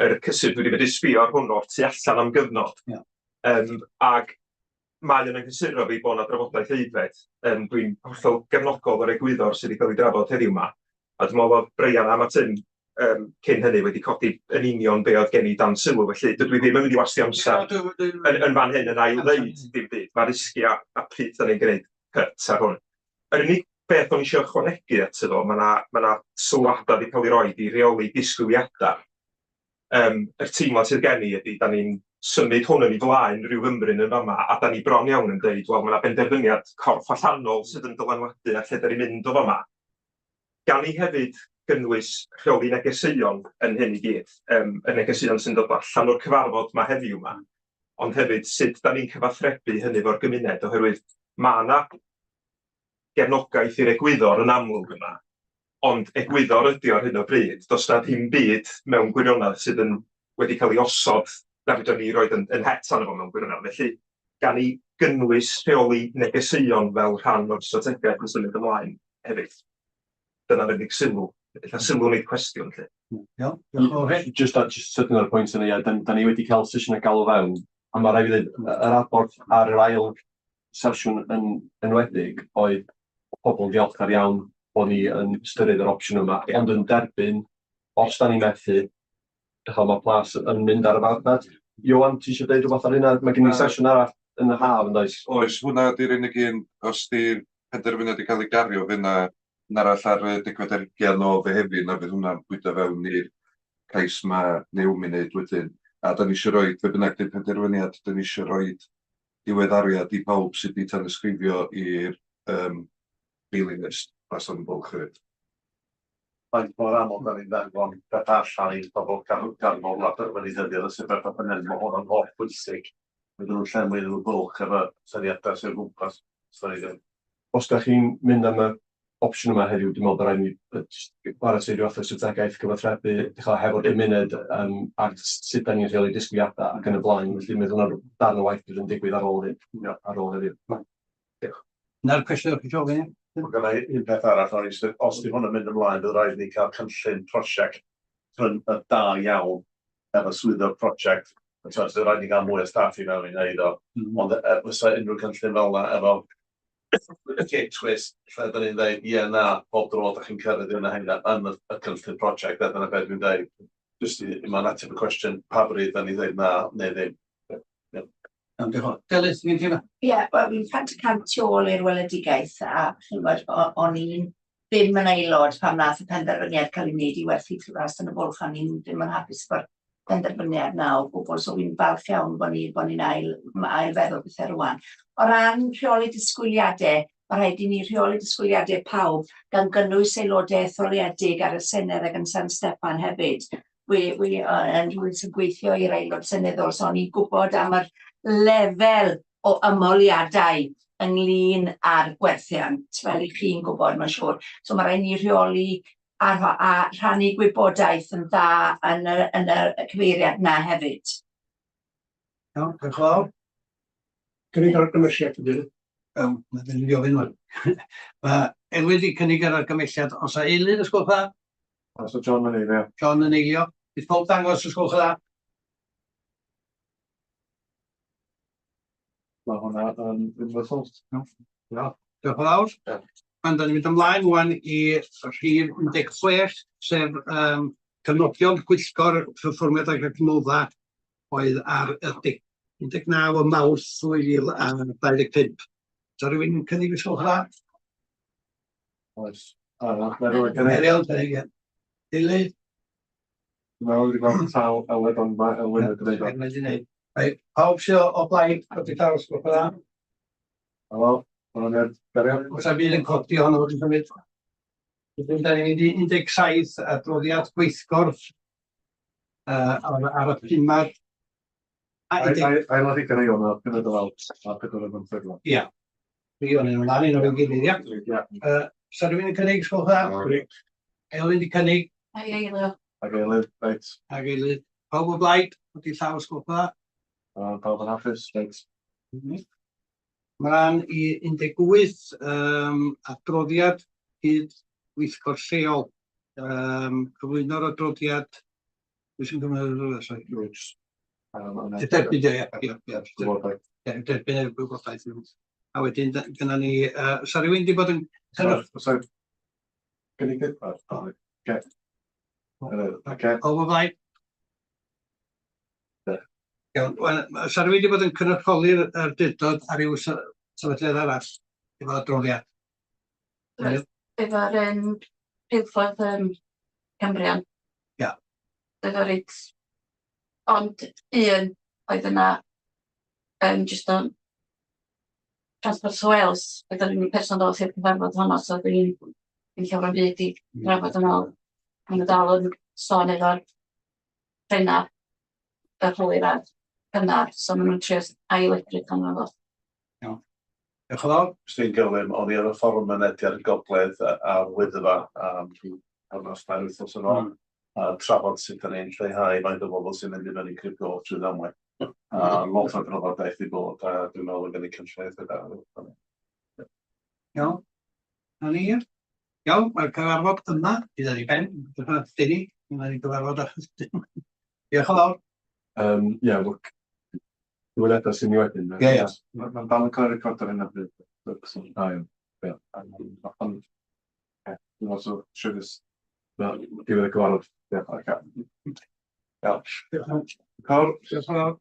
yr cysur, dwi wedi medru sbio ar hwn o'r tu allan am gyfnod, ag mae yn anghysuro fi bod 'na drafodaeth aeddfed. Dwi'n hollol gefnogol o'r egwyddor sydd wedi cael ei drafod heddiw 'ma, a dwi'n meddwl bod Brian a Martin cyn hynny wedi codi yn union be oedd gen i dan sylw, felly dydw i ddim yn mynd i wastio amser yn fan hyn yn ail-ddeud dim byd. Mae risgiau a pryd da ni'n gwneud cut ar hwn. Yr unig beth o'n i eisiau ychwanegu ato fo, mae 'na ma' 'na sylwadau wedi cael eu rhoi i reoli disgwyliadau. Yr teimlad sydd gen i ydy, da ni'n symud hwn yn ei flaen rhyw fymryn yn fama, a da ni bron iawn yn deud, wel, mae 'na benderfyniad corff allanol sydd yn dylanwadu ar lle da ni'n mynd o fama. Gan ni hefyd gynnwys rheoli negeseuon yn hyn i gyd, y negeseuon sy'n dod allan o'r cyfarfod 'ma heddiw 'ma, ond hefyd sut da ni'n cyfathrebu hynny efo'r gymuned, oherwydd mae 'na gefnogaeth i'r egwyddor yn amlwg yma, ond egwyddor ydy o ar hyn o bryd. Does 'na ddim byd mewn gwirionedd sydd yn wedi cael ei osod na fedrwn ni roid yn het arno fo mewn gwirionedd. Felly, gan ni gynnwys rheoli negeseuon fel rhan o'r strategaeth yn symud ymlaen hefyd. Dyna'r unig sylw. Ella sylw nid cwestiwn, 'lly. Iawn, diolch yn fawr chi. Jyst ar, jyst sydyn ar y pwynt yna, ia, da ni wedi cael sesiynau galw fewn, a mae rhaid fi ddweud, yr adborth ar yr ail sesiwn yn enwedig oedd pobl yn ddiolchgar iawn bod ni yn ystyried yr opsiwn yma, ond yn derbyn, os da ni methu, dych mae Plas yn mynd ar y farchnad. Ioan, ti eisiau dweud rhywbeth ar hynna? Mae gen i sesiwn arall yn y haf, yn does? Oes, hwnna ydy'r unig un, os di'r penderfyniad wedi cael ei gario, fydd 'na un arall ar y degfed ar hugain o Fehefin, a fydd hwnna'n bwydo fewn i'r cais ma' Naomi'n neud wedyn. A da ni eisiau rhoi, be bynnag di'r penderfyniad, da ni eisiau rhoi diweddariad i pawb sydd wedi tanysgrifio i'r mailing list Plas Tan y Bwlch hefyd. Faint mor aml da ni'n danfon pethau allan i bobl ganol a mynyddydd y Sir Ferthyr Penrhyn, mae hwn yn holl bwysig. Fydden nhw'n llenwi rhyw bwlch efo syniadau sydd o gwmpas. So ni ddim. Os da chi'n mynd am y opsiwn yma heddiw, dwi'n meddwl bod rhaid i ni jyst baratoi rhyw fath o strategaeth cyfathrebu, dych chi'n hefo'r gymuned ac sut da ni'n rheoli disgwyliadau ac yn y blaen. Felly meddwl hwnna'n darn o waith bydd yn digwydd ar ôl hyn, ar ôl heddiw. Diolch. Na'r cwestiwn o'ch chi eisiau ofyn? Mae gynna i un peth arall, o'n i os 'di hwn yn mynd ymlaen, bydd rhaid i ni cael cynllun prosiect da iawn efo swyddog prosiect. Ti'n bydd rhaid i ni gael mwy o staff i mewn i wneud o. Ond fysa unrhyw cynllun fel yna efo gateway lle da ni'n dweud, ie, na, bob dro da chi'n cyrraedd yna hynna yn y cynllun prosiect, a dyna beth dwi'n dweud. Jyst i, mae'n ateb y cwestiwn, pa bryd da ni'n dweud na neu ddim. Iawn, diolch yn fawr. Delyth, fi'n teimlo? Ie, wel, fi'n 100% tu ôl i'r weledigaeth a chi'n gwybod, o'n i'n ddim yn aelod pan wnaeth y penderfyniad cael ei wneud i werthu Plas Tan y Bwlch, o'n i'n ddim yn hapus efo'r penderfyniad 'na o gwbl, so fi'n falch iawn bod ni bod ni'n ail ail feddwl pethau rŵan. O ran rheoli disgwyliadau, mae rhaid i ni rheoli disgwyliadau pawb, gan gynnwys aelodau etholiedig ar y Senedd ac yn San Steffan hefyd. Wi wi yn rhywun sy'n gweithio i'r Aelod Seneddol, so o'n i'n gwybod am yr lefel o ymholiadau ynglyn â'r gwerthiant, fel 'y chi'n gwybod, mae'n siŵr. So ma' raid ni rheoli a rhannu gwybodaeth yn dda yn y cyfeiriad 'na hefyd. Iawn, diolch yn fawr. Cynnig argymhelliad, Cadeirydd. Iawn, mae dyn ni ofyn wan. Mae Elwyn wedi cynnig yr argymhelliad. Os a eilydd, os gwelwch dda? Os o John yn eilio. John yn eilio. Bydd pob dangos, os gwelwch dda. Mae hwnna yn unfrydol. Iawn. Diolch yn fawr. Pan da ni'n mynd ymlaen wan i rhif 16, sef cofnodion pwyllgor perfformiad ac adnoddau oedd ar y 19 o Mawrth 2025. Oes rhywun yn cynnig os gwelwch yn dda? Oes. A, mae rhywun yn cynnig. Ariel, cynnig, ie. Eilydd? Dwi'n meddwl wedi gweld llaw Elwyn, ond mae Elwyn wedi gwneud o. Elwyn wedi gwneud. Reit, pawb sydd o blaid, codi llaw os gwelwch yn dda. Helo, hwnna'n iawn. Gario. Oes 'na byd yn codi ohono fo wedi symud? Wedyn da ni'n mynd i 17, adroddiad gweithgor ar y pumed. Ail ar hugain o Ionawr, pumed o Fawrth, a 4 ar bymtheg. Ia. Tri o'n nhw'n lan un o'r gilydd, ia. Ia. Sa rhywun yn cynnig, sgwch dda? Elwyn di cynnig. Ai eilio. Ag eilydd, reit. Ag eilydd. Pawb o blaid, codi llaw, sgwch dda. Pawb yn hapus, reit. Mlaen i 18, adroddiad hyd weithgor lleol. Cyflwyno'r adroddiad. Pwy sy'n cymryd yr adroddiad? Sorry. Derbyn, ie, ie, ie. Ie, derbyn y wybodaeth. A wedyn, gynna ni, sa rhywun wedi bod yn... Sorry, gynnig ddeud? Oce. Oce. O, o blaid? Iawn, wel, sa rhywun wedi bod yn cynrychioli'r awdurdod ar ryw sefydliad arall efo adroddiad? Efo'r rheilffordd Cambrian. Ia. Oedd o reit... Ond un oedd yna jyst o'n Transport for Wales, oedd yr unig person ddoth i'r cyfarfod honno, so dwi'n ddim llawer o'm byd i drafod yn ôl. Maen nhw dal yn sôn efo'r trenau yr hwyr a'r cynnar, so maen nhw'n trio ail-edrych arno fo. Iawn. Diolch yn fawr. Os dwi'n gyflym, o'n i ar y fforwm mynediad y gogledd ar Wyddfa am ryw wythnos, 2 wythnos yn ôl, a trafod sut da ni'n lleihau faint o bobl sy'n mynd i fyny Crib Goch trwy ddamwain. A lot o drafodaeth i bod, a dwi'n meddwl bod gen i cynllun eitha da. Iawn. Na ni. Iawn, mae'r cyfarfod yma i ddod i ben. Dyna ni. Mae'n gyfarfod achos. Diolch yn fawr. Ie, look, diweddiadau sy'n ni wedyn. Ie. Mae'n dal yn cael ei record ar hyn o bryd. A iawn. Ie. Ond, ie, dwi'n meddwl so, siwr jyst diwedd y cyfarfod. Ie, oce. Iawn. Diolch yn fawr. Diolch yn fawr.